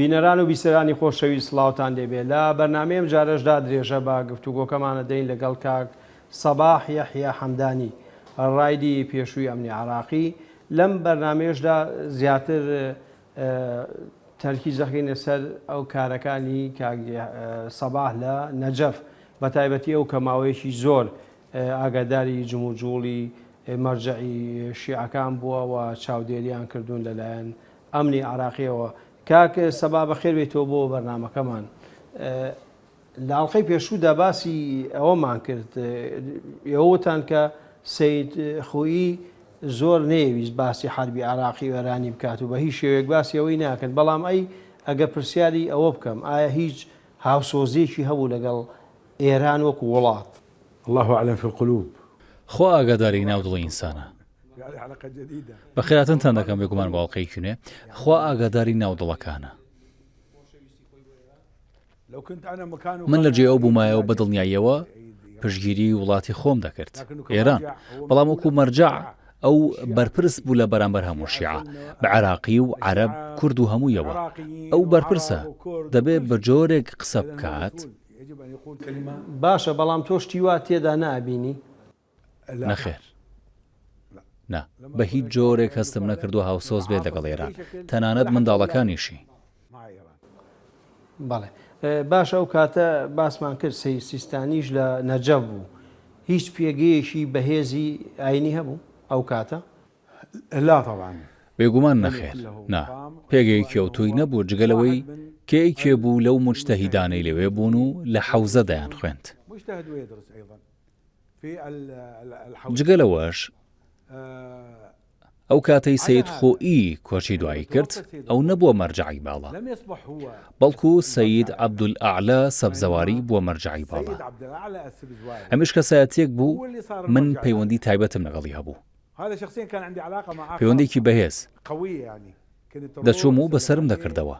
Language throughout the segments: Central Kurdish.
بینەران و بیسەرانی خۆشەویست سڵاوتان لێبێ لە بەرنامەی ئەم جارەشدا درێژە بە گفتوگۆکەمان ئەدەین لەگەڵ کاک سەباح یەحیا حەمدانی ڕایدی پێشووی ئەمنی عراقی لەم بەرنامەیەشدا زیاتر تەرکیز دەخەینە سەر ئەو کارەکانی کاک سەباح لە نەجەف بە تایبەتی ئەو کە ماوەیەکی زۆر ئاگاداری جموجوڵی مەرجەعی شیعەکان بووە و چاودێریان کردوون لەلایەن ئەمنی عراقیەوە. کاک سەبا بەخێر بێیتەوە بۆ بەرنامەکەمان. لە ئەڵقەی پێشوودا باسی ئەوەمان کرد ئێوە وتان کە سید خویی زۆر نەیەویست باسی حربی عراقی و ئێرانی بکات و بە هیچ شێوەیەک باسی ئەوەی ناکرد بەڵام ئەی ئەگەر پرسیاری ئەوە بکەم ئایا هیچ هاوسۆزیەکی هەبوو لەگەڵ ئێران وەکو وڵات؟ اللە اعلم فی القلوب. خوا ئاگاداری ناو دڵی ئینسانە. بەخێرهاتنتان دەکەم بێگومان بۆ ئەڵقەیەکی نوێ خوا ئاگاداری ناو دڵەکانە. من لە جێی ئەو بوومایەوە بە دڵنیاییەوە پشتگیری وڵاتی خۆم دەکرد، ئێران، بەڵام وەکو مەرجەع ئەو بەرپرس بوو لە بەرامبەر هەموو شیعە، بە عێراقی و عەرەب، کورد و هەموویەوە. ئەو بەرپرسە، دەبێ بە جۆرێک قسە بکات. باشە، بەڵام تۆ شتی وا تێدا نابینی؟ نەخێر. نا، بە هیچ جۆرێک هەستم نەکردووە هاوسۆز بێت لەگەڵ ئێران، تەنانەت منداڵەکانیشی. بەڵێ. باشە ئەو کاتە باسمان کرد سەید سیستانیش لە نەجەف بوو. هیچ پێگەیەکی بەهێزی ئاینی هەبوو ئەو کاتە؟ لا طبعا. بێگومان نەخێر، نا، پێگەیەکی ئەوتۆی نەبوو جگە لەوەی کە یەکێ بوو لەو موجتەهیدانەی لەوێ بوون و لە حەوزە دەیانخوێند. جگە لەوەش ئەو کاتەی سەید خۆئی کۆچی دوایی کرد ئەو نەبووە مەرجەعی باڵا بەڵکو سەید عەبدولئەعلا سەبزەواری بووە مەرجەعی باڵا ئەمیش کەسایەتیەک بوو من پەیوەندی تایبەتم لەگەڵی هەبوو پەیوەندێکی بەهێز دەچووم و بەسەرم دەکردەوە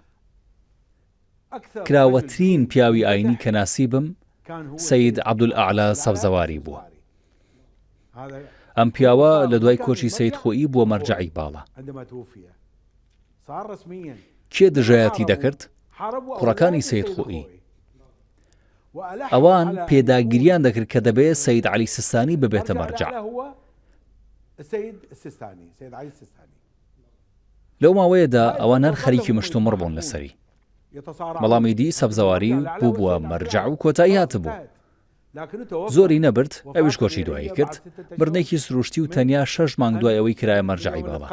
کراوەترین پیاوی ئاینی کە ناسیبم سەید عەبدولئەعلا سەبزەواری بووە. ئەم پیاوە لە دوای کۆچی سەید خۆیی بووە مەرجەعی باڵا. کێ دژایەتی دەکرد؟ کوڕەکانی سەید خۆیی. ئەوان پێداگریان دەکرد کە دەبێ سەید عەلی سیستانی ببێتە مەرجەع. لەو ماوەیەدا ئەوان هەر خەریکی مشتومڕ بوون لەسەری. بەڵام ئیدی سەبزەواری بووبووە مەرجەع و کۆتایی هاتبوو. زۆری نەبرد ئەویش کۆچی دوایی کرد، مردنێکی سروشتی و تەنیا شەش مانگ دوای ئەوەی کرایە مەرجەعی باڵا.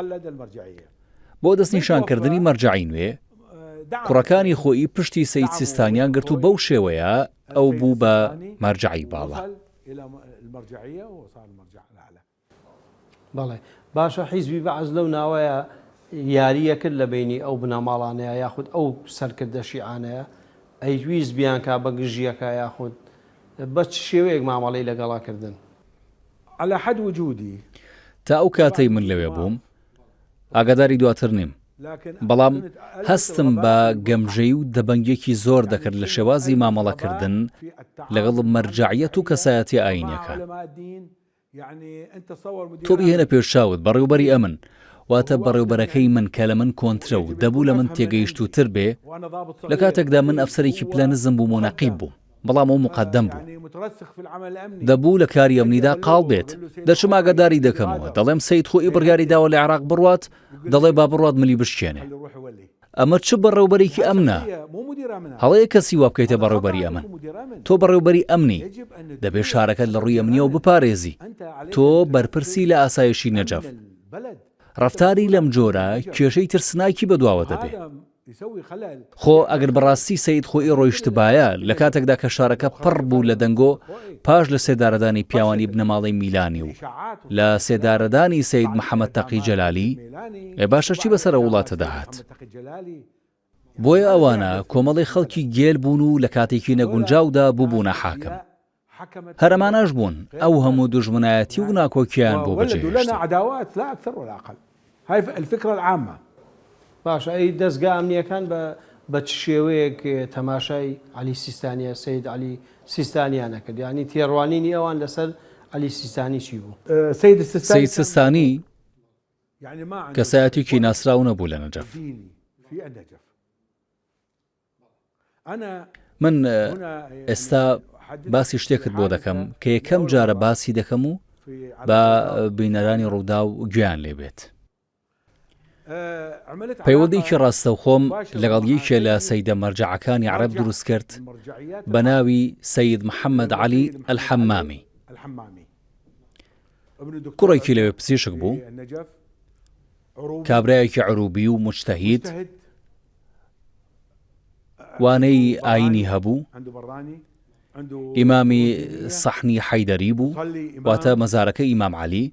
بۆ دەستنیشانکردنی مەرجەعی نوێ، کوڕەکانی خۆی پشتی سەید سیستانیان گرت و بەو شێوەیە ئەو بوو بە مەرجەعی باڵا. بەڵێ باشە حیزبی بەعس لەو ناوەیە یاریە کرد لە بینی ئەو بنەماڵانەیە یاخود ئەو سەرکردە شیعانەیە ئەیویست بیانکا بە گژیەکە یاخود بە چ شێوەیەک مامەڵەی لەگەڵا کردن؟ علی حد وجودی. تا ئەو کاتەی من لەوێ بووم ئاگاداری دواتر نیم، بەڵام هەستم بە گەمژەیی و دەبەنگیەکی زۆر دەکرد لە شێوازی مامەڵەکردن لەگەڵ مەرجەعیەت و کەسایەتیە ئایینیەکان. تۆ بیهێنە پێش چاوت بەڕێوبەری ئەمن، واتە بەڕێوبەرەکەی من کە لە من کۆنترە و دەبوو لە من تێگەیشتووتر بێ، لە کاتێکدا من ئەفسەرێکی پلە نزم بووم و نەقیب بووم، بەڵام ئەو موقەدەم بوو. دەبوو لە کاری ئەمنیدا قاڵ بێت. دەچم ئاگاداری دەکەمەوە، دەڵێم سەید خۆی بڕیاری داوە لە عێراق بڕوات، دەڵێ با بڕوات ملی بشکێنێ. ئەمە چ بەڕێوبەرێکی ئەمنە؟ هەڵەیە کەسی وا بکەیتە بەڕێوبەری ئەمن. تۆ بەڕێوبەری ئەمنی، دەبێ شارەکەت لە ڕووی ئەمنییەوە بپارێزی. تۆ بەرپرسی لە ئاسایشی نەجەف. ڕەفتاری لەم جۆرە کێشەی ترسناکی بەدواوە دەبێ. خۆ ئەگەر بەڕاستی سەید خۆیی ڕۆیشتبایە، لە کاتێکدا کە شارەکە پڕ بوو لە دەنگۆ پاش لە سێدارەدانی پیاوانی بنەماڵەی میلانی و لە سێدارەدانی سەید محەمەد تەقی جەلالی، ئێ باشە چی بەسەر ئەو وڵاتە دەهات؟ بۆیە ئەوانە کۆمەڵی خەڵکی گێل بوون و لە کاتێکی نەگونجاودا بووبوونە حاکم. هەر ئەمانەش بوون ئەو هەموو دوژمنایەتی و ناکۆکییان بۆ بەجێهێشتین. باشە ئەی دەزگا ئەمنییەکان بە بە چ شێوەیەک تەماشای عەلی سیستانیە سەید عەلی سیستانیان ئەکرد یانی تێڕوانینی ئەوان لەسەر عەلی سیستانی چی بوو؟ سەید سیستانی کەسایەتیکی ناسراو نەبوو لە نەجەف. من ئێستا باسی شتێکت بۆ دەکەم کە یەکەم جارە باسی دەکەم و با بینەرانی ڕووداو گوێیان لێ بێت. پەیوەندیی ڕاستەوخۆم لەگەڵ یەکێ لە سەیدە مەرجەعەکانی عەرەب دروست کرد بە ناوی سەید محەممەد عەلی ئەلحەمامی. کوڕێکی لەوێ پزیشک بوو، کابرایەکی عروبی و موجتەهید، وانەی ئاینی هەبوو، ئیمامی سەحنی حەیدەری بوو، واتە مەزارەکەی ئیمام عەلی.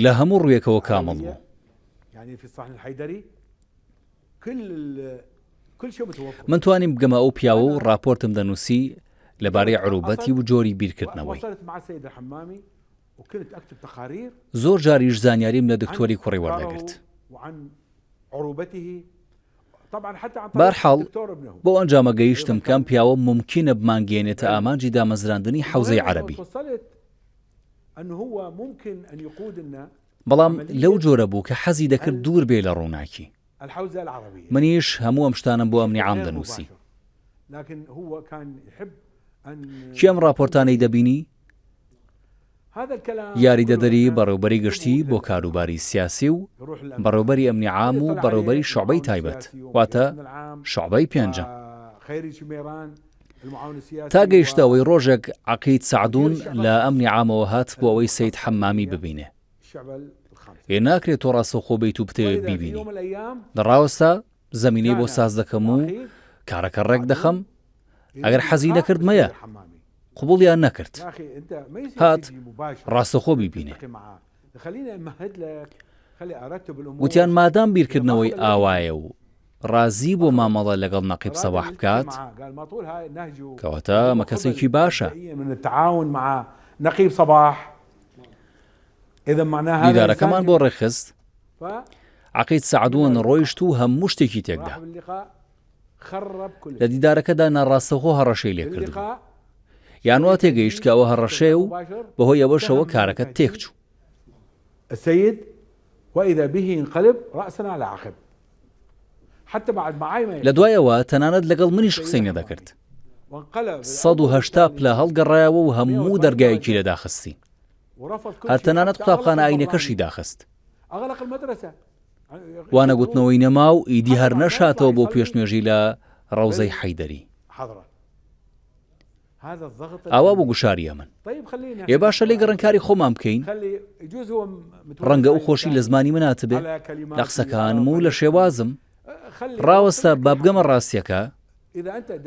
لە هەموو ڕوویەکەوە کامڵ بوو. من توانیم بگەمە ئەو پیاوە و ڕاپۆرتم دەنووسی لەبارەی عروبەتی و جۆری بیرکردنەوەی. زۆر جاریش زانیاریم لە دکتۆری کوڕی وەردەگرت. بەهەرحاڵ، بەو ئەنجامە گەیشتم کە ئەم پیاوە مومکینە بمانگەیەنێتە ئامانجی دامەزراندنی حەوزەی عەرەبی. بەڵام لەو جۆرە بوو کە حەزی دەکرد دوور بێ لە ڕووناکی. منیش هەموو ئەم شتانەم بۆ ئەمنی عام دەنووسی. کێ ئەم ڕاپۆرتانەی دەبینی؟ یاریدەدەری بەڕێوبەری گشتی بۆ کاروباری سیاسی و بەڕێوبەری ئەمنی عام و بەڕێوبەری شوعبەی تایبەت، واتە شوعبەی پێنجەم. تا گەیشتە ئەوەی ڕۆژێک عەقید سەعدون لە ئەمنی عامەوە هات بۆ ئەوەی سەید حەمامی ببینێ. ئێ ناکرێ تۆ ڕاستەوخۆ بێیت و بتەوێ بیبینی. دە ڕاوەستە زەمینەی بۆ ساز دەکەم و کارەکە ڕێک دەخەم، ئەگەر حەزی نەکرد مەیە. قبوڵیان نەکرد. هات ڕاستەوخۆ بیبینێ. وتیان مادام بیرکردنەوەی ئاوایە و ڕازی بۆ مامەڵە لەگەڵ نەقیب سەباح بکات، کەواتە ئەمە کەسێکی باشە. دیدارەکەمان بۆ ڕێکخست، عەقید سەعدون ڕۆیشت و هەموو شتێکی تێکدا. لە دیدارەکەدا ناڕاستەوخۆ هەڕەشەی لێکردبوو. یان وا تێگەیشت کە ئەوە هەڕەشەیە و بەهۆی ئەوەشەوە کارەکە تێکچوو. السيد وإذا به ينقلب رأسا على عقب حتى بعد معاي ما لە دوای ئەوە تەنانەت لەگەڵ منیش قسەی نەدەکرد. 180 پلە هەڵگەڕایەوە و هەموو دەرگایەکی لێ داخستین. هەر تەنانەت قوتابخانە ئایینەکەشی داخست. وانەگوتنەوەی نەما و ئیدی هەر نەشاتەوە بۆ پێشنوێژی لە ڕەوزەی حەیدەری. ئاوا بوو گوشاری ئەمن. ئێ باشە لێگەڕێن کاری خۆمان بکەین؟ ڕەنگە ئەو خۆشی لە زمانی من هاتبێ، لە قسەکانم و لە شێوازم. ڕاوەستە با بگەمە ڕاستییەکە،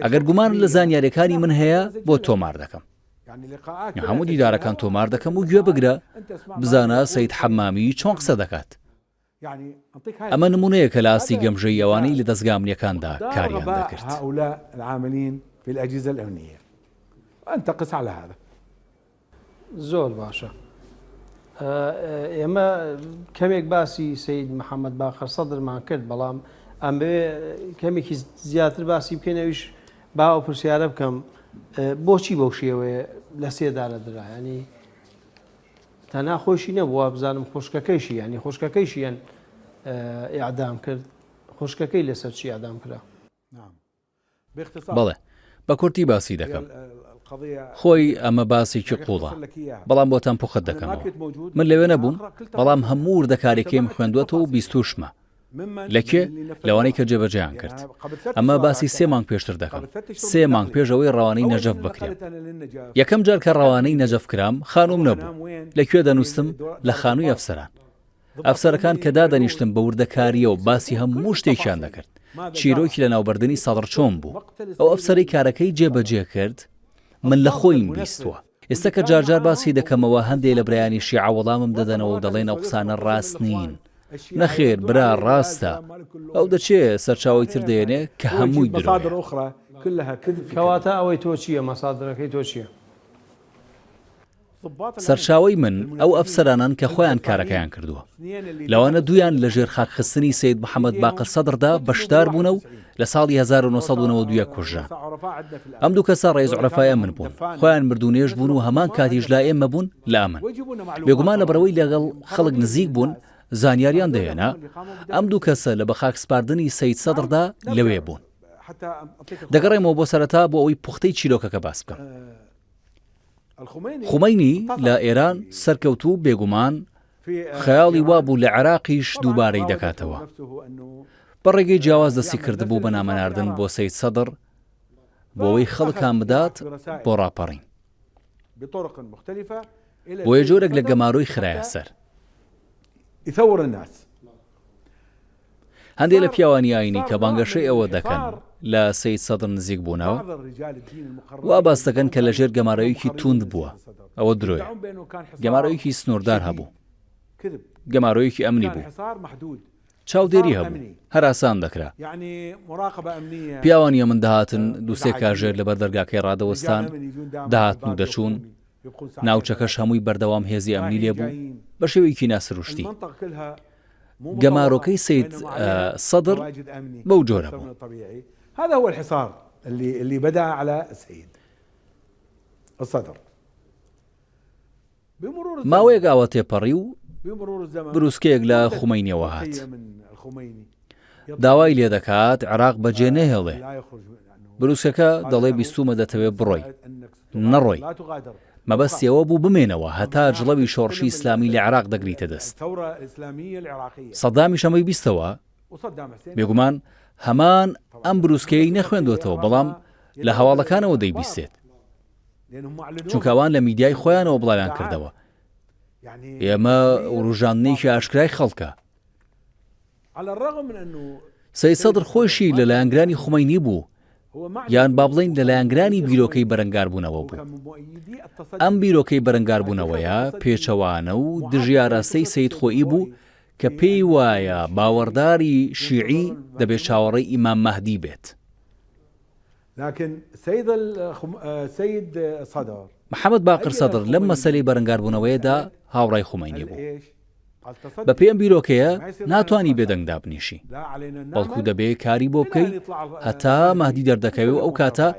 ئەگەر گومانت لە زانیارییەکانی من هەیە بۆت تۆمار دەکەم. هەموو دیدارەکان تۆمار دەکەم و گوێ بگرە بزانە سەید حەمامی چۆن قسە دەکات. ئەمە نمونەیەکە لە ئاستی گەمژەیی ئەوانەی لە دەزگا ئەمنیەکاندا کاریان دەکرد. زۆر باشە ئێمە کەمێک باسی سید محەممەد باقر سەدرمان کرد بەڵام ئەمەوێ کەمێکی زیاتر باسی بکەین ئەویش با ئەو پرسیارە بکەم بۆچی بەو شێوەیە لە سێدارە درا ینی تەنها خۆشی نەبووە بزانم خوشکەکەیشی ینی خوشکەکەیشیان ئیعدام کرد خوشکەکەی لەسەر چی ئیعدام کرا؟ بەڵێ بە کورتی باسی دەکەم. خۆی ئەمە باسێکی قووڵە، بەڵام بۆتان پوخت دەکەمەوە. من لەوێ نەبووم، بەڵام هەموو وردەکاریەکەیم خوێندووەتەوە و بیستووشمە. لە کێ؟ لەوانەی کە جێبەجێیان کرد. ئەمە باسی سێ مانگ پێشتر دەکەم. سێ مانگ پێش ئەوەی ڕەوانەی نەجەف بکرێم. یەکەم جار کە ڕەوانەی نەجەف کرام، خانووم نەبوو. لە کوێ دەنووستم؟ لە خانووی ئەفسەران. ئەفسەرەکان کە دادەنیشتن بە وردەکارییەوە باسی هەموو شتێکیان دەکرد. چیرۆکی لەناوبردنی سەدڕ چۆن بوو؟ ئەو ئەفسەرەی کارەکەی جێبەجێ کرد، من لە خۆیم بیستووە. ئێستا کە جارجار باسی دەکەمەوە هەندێ لە برایانی شیعە وەڵامم دەدەنەوە و دەڵێن ئەو قسانە ڕاست نین. نەخێر برا ڕاستە. ئەو دەچێ سەرچاوەی تر دەیەنێ کە هەمووی درۆیە. کەواتە ئەوەی تۆ چییە؟ مەسادرەکەی تۆ چییە؟ سەرچاوەی من ئەو ئەفسەرانەن کە خۆیان کارەکەیان کردووە. لەوانە دوویان لە ژێر خاک خستنی سەید محەمەد باقر سەدردا بەشدار بوونە و لە ساڵی 1991 کوژران. ئەم دوو کەسە ڕەئیس عورەفای ئەمن بوون، خۆیان مردوونێژ بوون و هەمان کاتیش لای ئێمە بوون لە ئەمن. بێگومان لەبەرئەوەی لەگەڵ خەڵک نزیک بوون. زانیاریان دەهێنا، ئەم دوو کەسە لە بەخاکسپاردنی سەید سەدڕدا لەوێ بوون. دەگەڕێمەوە بۆ سەرەتا بۆ ئەوەی پوختەی چیرۆکەکە باس بکەم. خومەینی لە ئێران سەرکەوت و بێگومان خەیاڵی وابوو لە عێراقیش دووبارەی دەکاتەوە. بە ڕێگەی جیاواز دەستی کردبوو بە نامەناردن بۆ سەید سەدڕ بۆ ئەوەی خەڵک هان بدات بۆ ڕاپەڕین. بۆیە جۆرێک لە گەمارۆی خرایە سەر. هەندێک لە پیاوانی ئاینی کە بانگەشەی ئەوە دەکەن لە سەید سەدر نزیک بوونەوە، وا باس دەکەن کە لەژێر گەمارۆیەکی توند بووە. ئەوە درۆیە. گەمارۆیەکی سنووردار هەبوو. گەمارۆیەکی ئەمنی بوو. چاودێری هەبوو، هەراسان دەکرا. پیاوانی ئەمن دەهاتن، دوو سێ کاژێر لەبەر دەرگاکەی ڕادەوەستان، دەهاتن و دەچوون. ناوچەکەش هەمووی بەردەوام هێزی ئەمنی لێ بوو، بە شێوەیەکی ناسروشتی. گەمارۆکەی سەید سەدر بەو جۆرە بوو. ماوەیەک ئاوا تێپەڕی و بروسکەیەک لە خومەینیەوە هات. داوای لێ دەکات عێراق بەجێ نەهێڵێ. بروسکەکە دەڵێ بیستوومە دەتەوێ بڕۆی. نەڕۆی. مەبەستی ئەوە بوو بمێنەوە هەتا جڵەوی شۆڕشی ئیسلامی لە عێراق دەگریتە دەست. سەدامیش ئەمەی بیستەوە، بێگومان هەمان ئەم بروسکەیەی نەخوێندووەتەوە، بەڵام لە هەواڵەکانەوە دەیبیستێت. چونکە ئەوان لە میدیای خۆیانەوە بڵاویان کردەوە. ئێمە وروژاندنێکی ئاشکرای خەڵکە. سەید سەدر خۆیشی لە لایەنگرانی خومەینی بوو، یان با بڵێین لە لایەنگرانی بیرۆکەی بەرەنگاربوونەوە بوو. ئەم بیرۆکەی بەرەنگاربوونەوەیە پێچەوانە و دژی ئاراستەی سەید خۆیی بوو کە پێی وایە باوەڕداری شیعی دەبێت چاوەڕێی ئیمام مەهدی بێت. محەمەد باقر سەدر لەم مەسەلەی بەرەنگاربوونەوەیەدا هاوڕای خومەینی بوو. بەپێی ئەم بیرۆکەیە ناتوانی بێدەنگ دابنیشی، بەڵکو دەبێ کاری بۆ بکەی هەتا مەهدی دەردەکەوێ و ئەو کاتە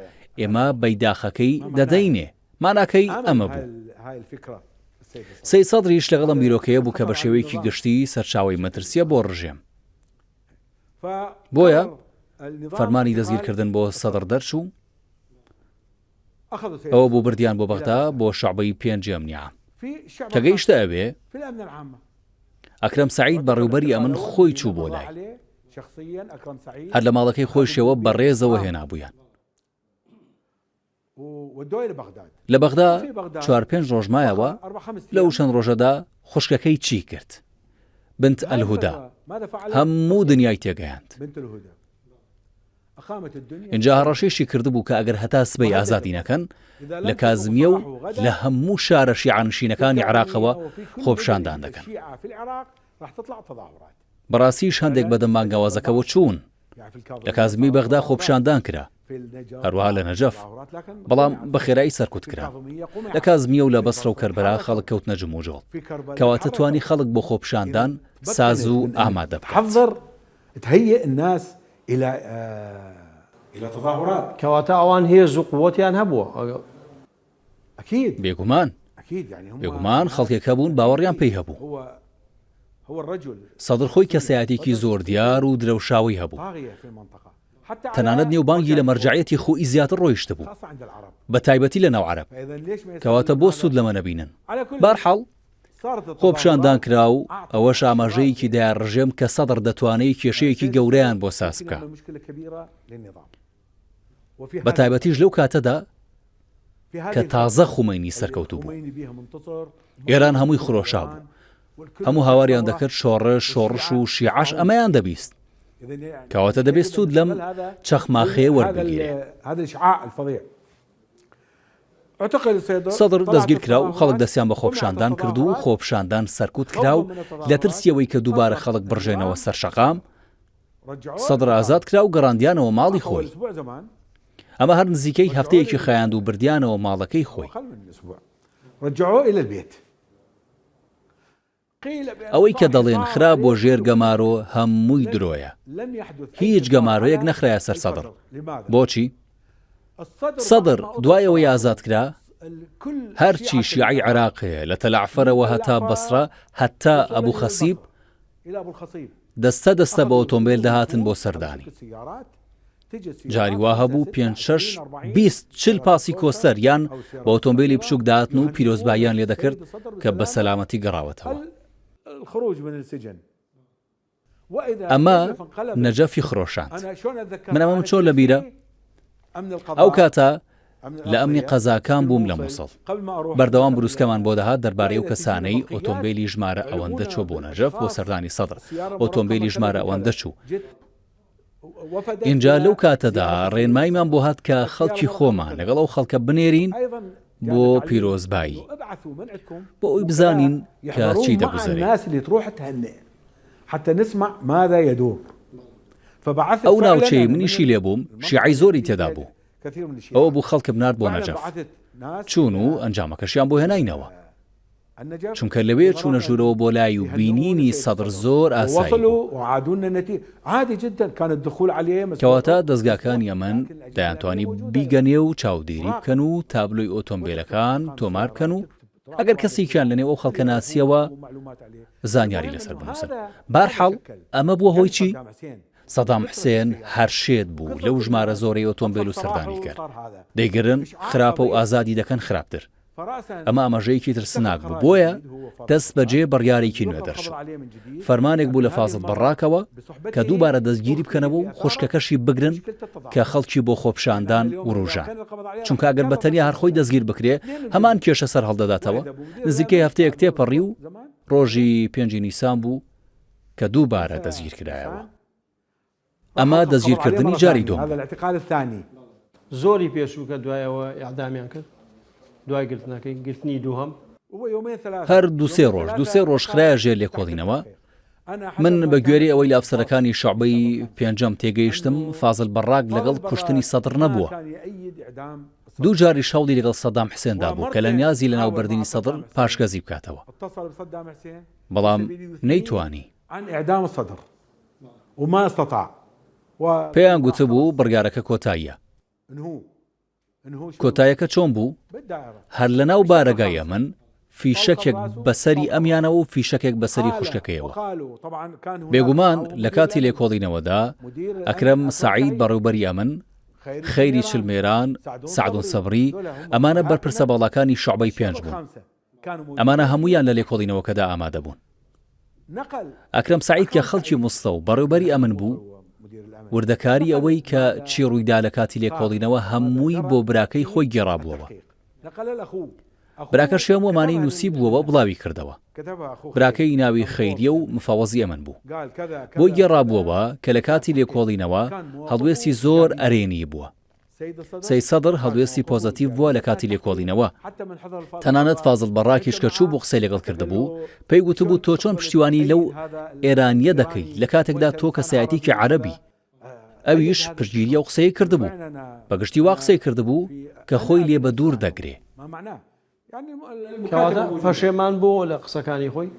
ئێمە بەیداخەکەی دەدەینێ. ماناکەی ئەمە بوو. سەید سەدریش لەگەڵ ئەم بیرۆکەیە بوو کە بە شێوەیەکی گشتی سەرچاوەی مەترسییە بۆ ڕژێم. بۆیە فەرمانی دەستگیرکردن بۆ سەدڕ دەرچوو، ئەوە بوو بردیان بۆ بەغدا بۆ شەعبەی پێنجی ئەمنی عام. کە گەیشتە ئەوێ، ئەکرەم سەعید بەڕێوبەری ئەمن خۆی چوو بۆ لای. هەر لە ماڵەکەی خۆیشیەوە بە ڕێزەوە هێنابوویان. لە بەغدا چوار پێنج ڕۆژ مایەوە، لەو چەند ڕۆژەدا خوشکەکەی چی کرد؟ بنت ئەلهودا هەموو دنیای تێگەیاند. ئینجا هەڕەشەیشی کردبوو کە ئەگەر هەتا سبەی ئازادی نەکەن، لە کازمییە و لە هەموو شارە شیعەنشینەکانی عێراقەوە خۆپیشاندان دەکەن. بەڕاستیش هەندێک بەدەم بانگەوازەکەوە چوون. لە کازمی بەغدا خۆپیشاندان کرا، هەروەها لە نەجەف، بەڵام بە خێرایی سەرکوت کران. لە کازمییە و لە بەسرە و کەربەلا خەڵک کەوتنە جموجۆڵ. کەواتە توانی خەڵک بۆ خۆپیشاندان ساز و ئامادە بکات. کەواتە ئەوان هێز و قوەتیان هەبووە. بێگومان، بێگومان خەڵکێک هەبوون باوەڕیان پێی هەبوو. سەدر خۆی کەسایەتێکی زۆر دیار و درەوشاوەی هەبوو. تەنانەت نێوبانگی لە مەرجەعیەتی خۆی زیاتر ڕۆیشتبوو، بە تایبەتی لە ناو عەرەب. کەواتە بۆ سوود لەمە نەبینن؟ بەهەرحاڵ، خۆپیشاندان کرا و ئەوەش ئاماژەیەکی دایە ڕژێم کە سەدر دەتوانێ کێشەیەکی گەورەیان بۆ ساز بکا. بە تایبەتیش لەو کاتەدا کە تازە خومەینی سەرکەوتوو بوو. ئێران هەمووی خرۆشا بوو. هەموو هاواریان دەکرد شۆڕش، شۆڕش و شیعەش ئەمەیان دەبیست. کەواتە دەبێت سوود لەم چەخماخەیە وەربگیرێ. سەدر دەستگیر کرا و خەڵک دەستیان بە خۆپیشاندان کرد و خۆپیشاندان سەرکوت کرا و لە ترسی ئەوەی کە دووبارە خەڵک بڕژێنەوە سەر شەقام، سەدر ئازاد کرا و گەڕاندیانەوە ماڵی خۆی. ئەمە هەر نزیکەی هەفتەیەکی خایاند و بردیانەوە ماڵەکەی خۆی. ئەوەی کە دەڵێن خرا بۆ ژێر گەمارۆ هەمووی درۆیە. هیچ گەمارۆیەک نەخرایە سەر سەدر. بۆچی؟ سەدر دوای ئەوەی ئازاد کرا، هەرچی شیعەی عێراق هەیە لە تەلەعفەرەوە هەتا بەسرە هەتا ئەبو خەسیب. دەستە دەستە بە ئۆتۆمبێل دەهاتن بۆ سەردانی. جاری وا هەبوو پێنج شەش 20 چل پاسی کۆستەر یان بە ئۆتۆمبیلی بچووک داهاتن و پیرۆزباییان لێ دەکرد کە بە سەلامەتی گەڕاوەتەوە. ئەمە نەجەفی خرۆشاند. من ئەمەم چۆن لەبیرە؟ ئەو کاتە لە ئەمنی قەزاکان بووم لە موسڵ. بەردەوام بروسکەمان بۆ دەهات دەربارەی ئەو کەسانەی ئۆتۆمبیلی ژمارە ئەوەندە چووە بۆ نەجەف بۆ سەردانی سەدر، ئۆتۆمبیلی ژمارە ئەوەندە چوو. ئینجا لەو کاتەدا ڕێنماییمان بۆ هات کە خەڵکی خۆمان لەگەڵ ئەو خەڵکە بنێرین بۆ پیرۆزبایی بۆ ئەوی بزانین کە چی دەگوزەرێ. ئەو ناوچەی منیشی لێ بووم شیعەی زۆری تێدا بوو، ئەوە بوو خەڵکم نارد بۆ نەجەف، چوون و ئەنجامەکەشیان بۆ هێناینەوە. چونکە لەوێ چوونە ژوورەوە بۆ لای و بینینی سەدر زۆر ئاسایی بوو. کەواتە دەزگاکانی ئەمن دەیانتوانی بیگەنێ و چاودێری بکەن و تابلۆی ئۆتۆمبێلەکان تۆمار بکەن و ئەگەر کەسێکیان لەنێو ئەو خەڵکە ناسیەوە زانیاری لەسەر بنووسن. بەهەرحاڵ ئەمە بووە هۆی چی؟ سەدام حسێن هەر شێت بوو لەو ژمارە زۆرەی ئۆتۆمبێل و سەردانیکەر. دەیگرن خراپە و ئازادی دەکەن خراپتر. ئەمە ئاماژەیەکی ترسناک بوو، بۆیە دەست بەجێ بڕیارێکی نوێ دەرچوو. فەرمانێک بوو لە فازڵ بەڕاکەوە کە دووبارە دەستگیری بکەنەوە و خوشکەکەشی بگرن کە خەڵکی بۆ خۆپیشاندان وروژان. چونکە ئەگەر بە تەنیا هەر خۆی دەستگیر بکرێ هەمان کێشە سەر هەڵدەداتەوە. نزیکەی هەفتەیەک تێپەڕی و ڕۆژی پێنجی نیسان بوو کە دووبارە دەستگیرکرایەوە. ئەمە دەستگیرکردنی جاری دووەم بوو. زۆری پێچوو کە دوای ئەوە ئیعدامیان کرد دوای گرتنەکەی گرتنی دووهەم. هەر دوو سێ ڕۆژ دوو سێ ڕۆژ خرایە ژێر لێکۆڵینەوە. من بە گوێرەی ئەوەی لە ئەفسەرەکانی شوعبەی پێنجەم تێگەیشتم فازل بەڕاک لەگەڵ کوشتنی سەدڕ نەبووە. دوو جاریش هەوڵی لەگەڵ سەدام حسێن دابوو کە لە نیازی لەناوبردنی سەدڕ پاشگەزی بکاتەوە. بەڵام نەیتوانی. پێیان گوتبوو بڕیارەکە کۆتاییە. کۆتایەکە چۆن بوو؟ هەر لەناو بارەگای ئەمن فیشەکێک بەسەری ئەمیانەوە و فیشەکێک بەسەری خوشکەکەیەوە. بێگومان لە کاتی لێکۆڵینەوەدا ئەکرەم سەعید بەڕێوبەری ئەمن، خەیری چلمێران، سەعدون سەبری، ئەمانە بەرپرسە باڵاکانی شوعبەی پێنج بوون. ئەمانە هەموویان لە لێکۆڵینەوەکەدا ئامادە بوون. ئەکرەم سەعید کە خەڵکی موسڵە و بەڕێوبەری ئەمن بوو، وردەکاری ئەوەی کە چی ڕوویدا لە کاتی لێکۆڵینەوە هەمووی بۆ براکەی خۆی گێڕابووەوە. براکەشی هەموو ئەمانەی نووسیبووەوە بڵاوی کردەوە. براکەی ناوی خەیریە و مفەوەزی ئەمن بوو. بۆی گێڕابووەوە کە لە کاتی لێکۆڵینەوە هەڵوێستی زۆر ئەرێنی بووە. سەید سەدر هەڵوێستی پۆزەتیڤ بووە لە کاتی لێکۆڵینەوە. تەنانەت فازڵ بەڕاکیش کە چووبوو قسەی لەگەڵ کردبوو، پێی گوتبوو تۆ چۆن پشتیوانی لەو ئێرانییە دەکەی لە کاتێکدا تۆ کەسایەتییەکی عەرەبی؟ ئەویش پشتگیری ئەو قسەی کردبوو. بە گشتی وا قسەی کردبوو کە خۆی لێ بە دوور دەگرێ. کەواتە پەشێمان بووەوە لە قسەکانی خۆی؟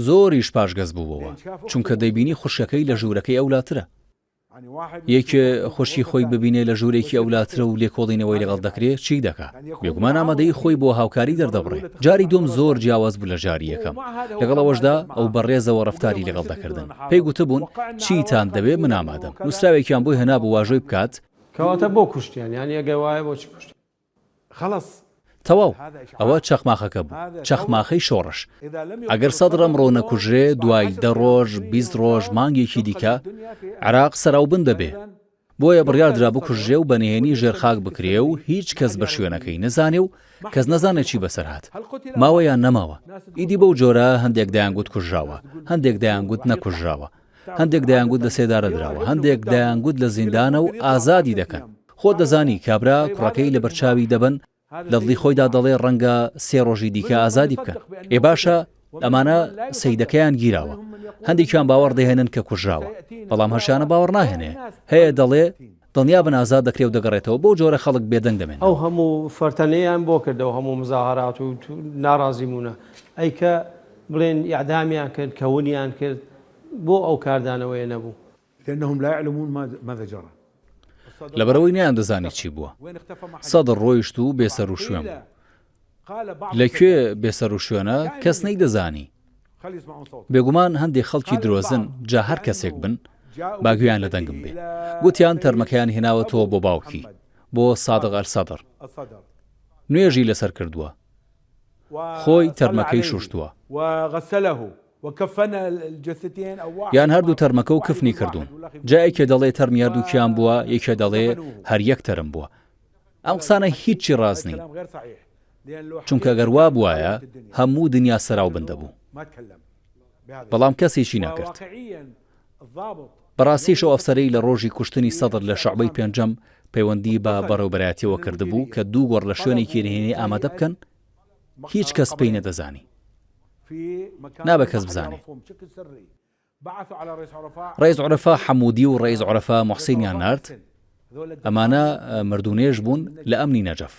زۆریش پاشگەز بووەوە، چونکە دەیبینی خوشکەکەی لە ژوورەکەی ئەولاترە. یەکێ خوشکی خۆی ببینێ لە ژوورێکی ئەولاترە و لێکۆڵینەوەی لەگەڵ دەکرێ چی دەکا؟ بێگومان ئامادەیی خۆی بۆ هاوکاری دەردەبڕێ. جاری دووەم زۆر جیاواز بوو لە جاری یەکەم. لەگەڵ ئەوەشدا ئەو بە ڕێزەوە ڕەفتاری لەگەڵ دەکردن. پێی گوتبوون چیتان دەوێ من ئامادەم. نووسراوێکیان بۆی هێنابوو واژۆی بکات. کەواتە بۆ کوشتیان؟ یانی ئەگەر وایە بۆچی کوشتیان؟ تەواو، ئەوە چەخماخەکە بوو، چەخماخەی شۆڕش. ئەگەر سەدر ئەمڕۆ نەکوژرێ، دوای دە ڕۆژ، 20 ڕۆژ، مانگێکی دیکە، عێراق سەراوبن دەبێ. بۆیە بڕیاردرا بکوژرێ و بە نهێنی ژێرخاک بکرێ و هیچ کەس بە شوێنەکەی نەزانێ و کەس نەزانێ چی بەسەر هات. ماوە یان نەماوە. ئیدی بەو جۆرە هەندێک دەیانگوت کوژراوە، هەندێک دەیانگوت نەکوژراوە. هەندێک دەیانگوت لە سێدارە دراوە، هەندێک دەیانگوت لە زیندانە و ئازادی دەکەن. خۆت دەزانی کابرا کوڕەکەی لەبەرچاوی دەبەن، لە دڵی خۆیدا دەڵێ ڕەنگە سێ ڕۆژی دیکە ئازادی بکەن. ئێ باشە ئەمانە سەیدەکەیان گیراوە. هەندێکیان باوەڕ دەهێنن کە کوژراوە، بەڵام هەشیانە باوەڕ ناهێنێ. هەیە دەڵێ دڵنیابن ئازاد دەکرێ و دەگەڕێتەوە، بەو جۆرە خەڵک بێدەنگ دەمێننەوە. ئەو هەموو فەرتەنەیان بۆ کرد، ئەو هەموو مزاهەرات و ناڕازیبوونە، ئەی کە بڵێن ئیعدامیان کرد، کە ونیان کرد، بۆ ئەو کاردانەوەیە نەبوو؟ لانهم لا يعلمون ماذا جرى. لەبەرئەوەی نەیاندەزانی چی بووە. سەدر ڕۆیشت و بێسەروشوێن بوو. لە کوێ بێسەروشوێنە کەس نەیدەزانی. بێگومان هەندێ خەڵکی درۆزن جا هەر کەسێک بن با گوێیان لە دەنگم بێ گوتیان تەرمەکەیان هێناوەتەوە بۆ باوکی بۆ سادق ئەلسەدر نوێژی لەسەر کردووە خۆی تەرمەکەی شوشتووە. یان هەردوو تەرمەکە و کفنی کردوون جا یەکێ دەڵێ تەرمی هەردووکیان بووە یەکێ دەڵێ هەر یەک تەرم بووە ئەم قسانە هیچی ڕاست نین چونکە گەر وا بوایە هەموو دنیا سەراو بن دەبوو بەڵام کەس هیچی نەکرد بەڕاستیش ئەو ئەفسەرەی لە ڕۆژی کوشتنی سەدر لە شعبەی پێنجەم پەیوەندی بە بەڕێوبەرایەتیەوە کردبوو کە دوو گۆڕ لە شوێنێکی نهێنی ئامادە بکەن هیچ کەس پێی نەدەزانی نابێ کەس بزانێ ڕەئیس عورەفا حەموودی و ڕەئیس عورەفا موحسینیان نارد، ئەمانە مردوونێژ بوون لە ئەمنی نەجەف.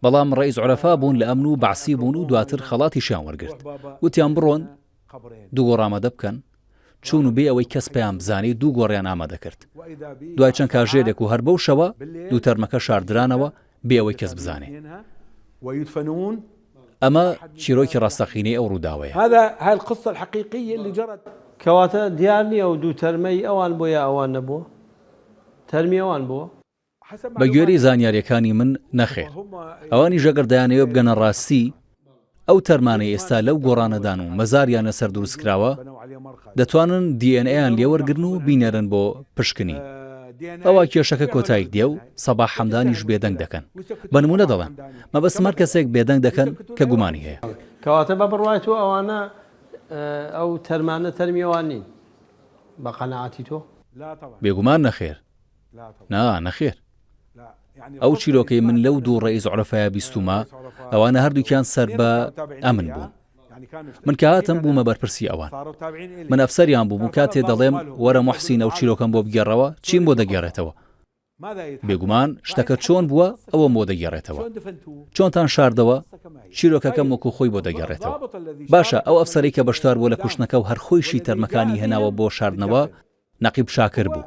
بەڵام ڕەئیس عورەفا بوون لە ئەمن و بەعسی بوون و دواتر خەڵاتیشیان وەرگرت. وتیان بڕۆن دوو گۆڕ ئامادە بکەن، چوون و بێ ئەوەی کەس پێیان بزانێ دوو گۆڕیان ئامادە کرد. دوای چەند کاژێرێک و هەر بەو شەوە دوو تەرمەکە شاردرانەوە بێ ئەوەی کەس بزانێ. ئەمە چیرۆکی ڕاستەقینەی ئەو ڕووداوەیە. کەواتە دیار نییە ئەو دوو تەرمەی ئەوان بووە یا ئەوان نەبووە؟ تەرمی ئەوان بووە؟ بە گوێرەی زانیارییەکانی من نەخێر. ئەوانیش ئەگەر دەیانەوێ بگەنە ڕاستی، ئەو تەرمانەی ئێستا لەو گۆڕانەدان و مەزاریان لەسەر دروستکراوە، دەتوانن DNA یان لێوەرگرن و بینێرن بۆ پشکنین. ئەوا کێشەکە کۆتایی دێ و سەباح حەمدانیش بێدەنگ دەکەن. بە نموونە دەڵێم، مەبەستم هەر کەسێک بێدەنگ دەکەن کە گومانی هەیە. کەواتە بە بڕوای تۆ ئەوانە ئەو تەرمانە تەرمی ئەوان نین؟ بە قەناعەتی تۆ؟ بێگومان نەخێر. نا نەخێر. ئەو چیرۆکەی من لەو دوو ڕەئیس عورەفایە بیستوومە، ئەوانە هەردووکیان سەر بە ئەمن بوون. من کە هاتم بوومە بەرپرسی ئەوان. من ئەفسەریان بووم و کاتێ دەڵێم وەرە موحسین ئەو چیرۆکەم بۆ بگێڕەوە، چیم بۆ دەگێڕێتەوە؟ بێگومان شتەکە چۆن بووە ئەوەم بۆ دەگێڕێتەوە. چۆنتان شاردەوە؟ چیرۆکەکەم وەکو خۆی بۆ دەگێڕێتەوە. باشە ئەو ئەفسەرەی کە بەشدار بووە لە کوشتنەکە و هەر خۆیشی تەرمەکانی هێناوە بۆ شاردنەوە، نەقیب شاکر بوو.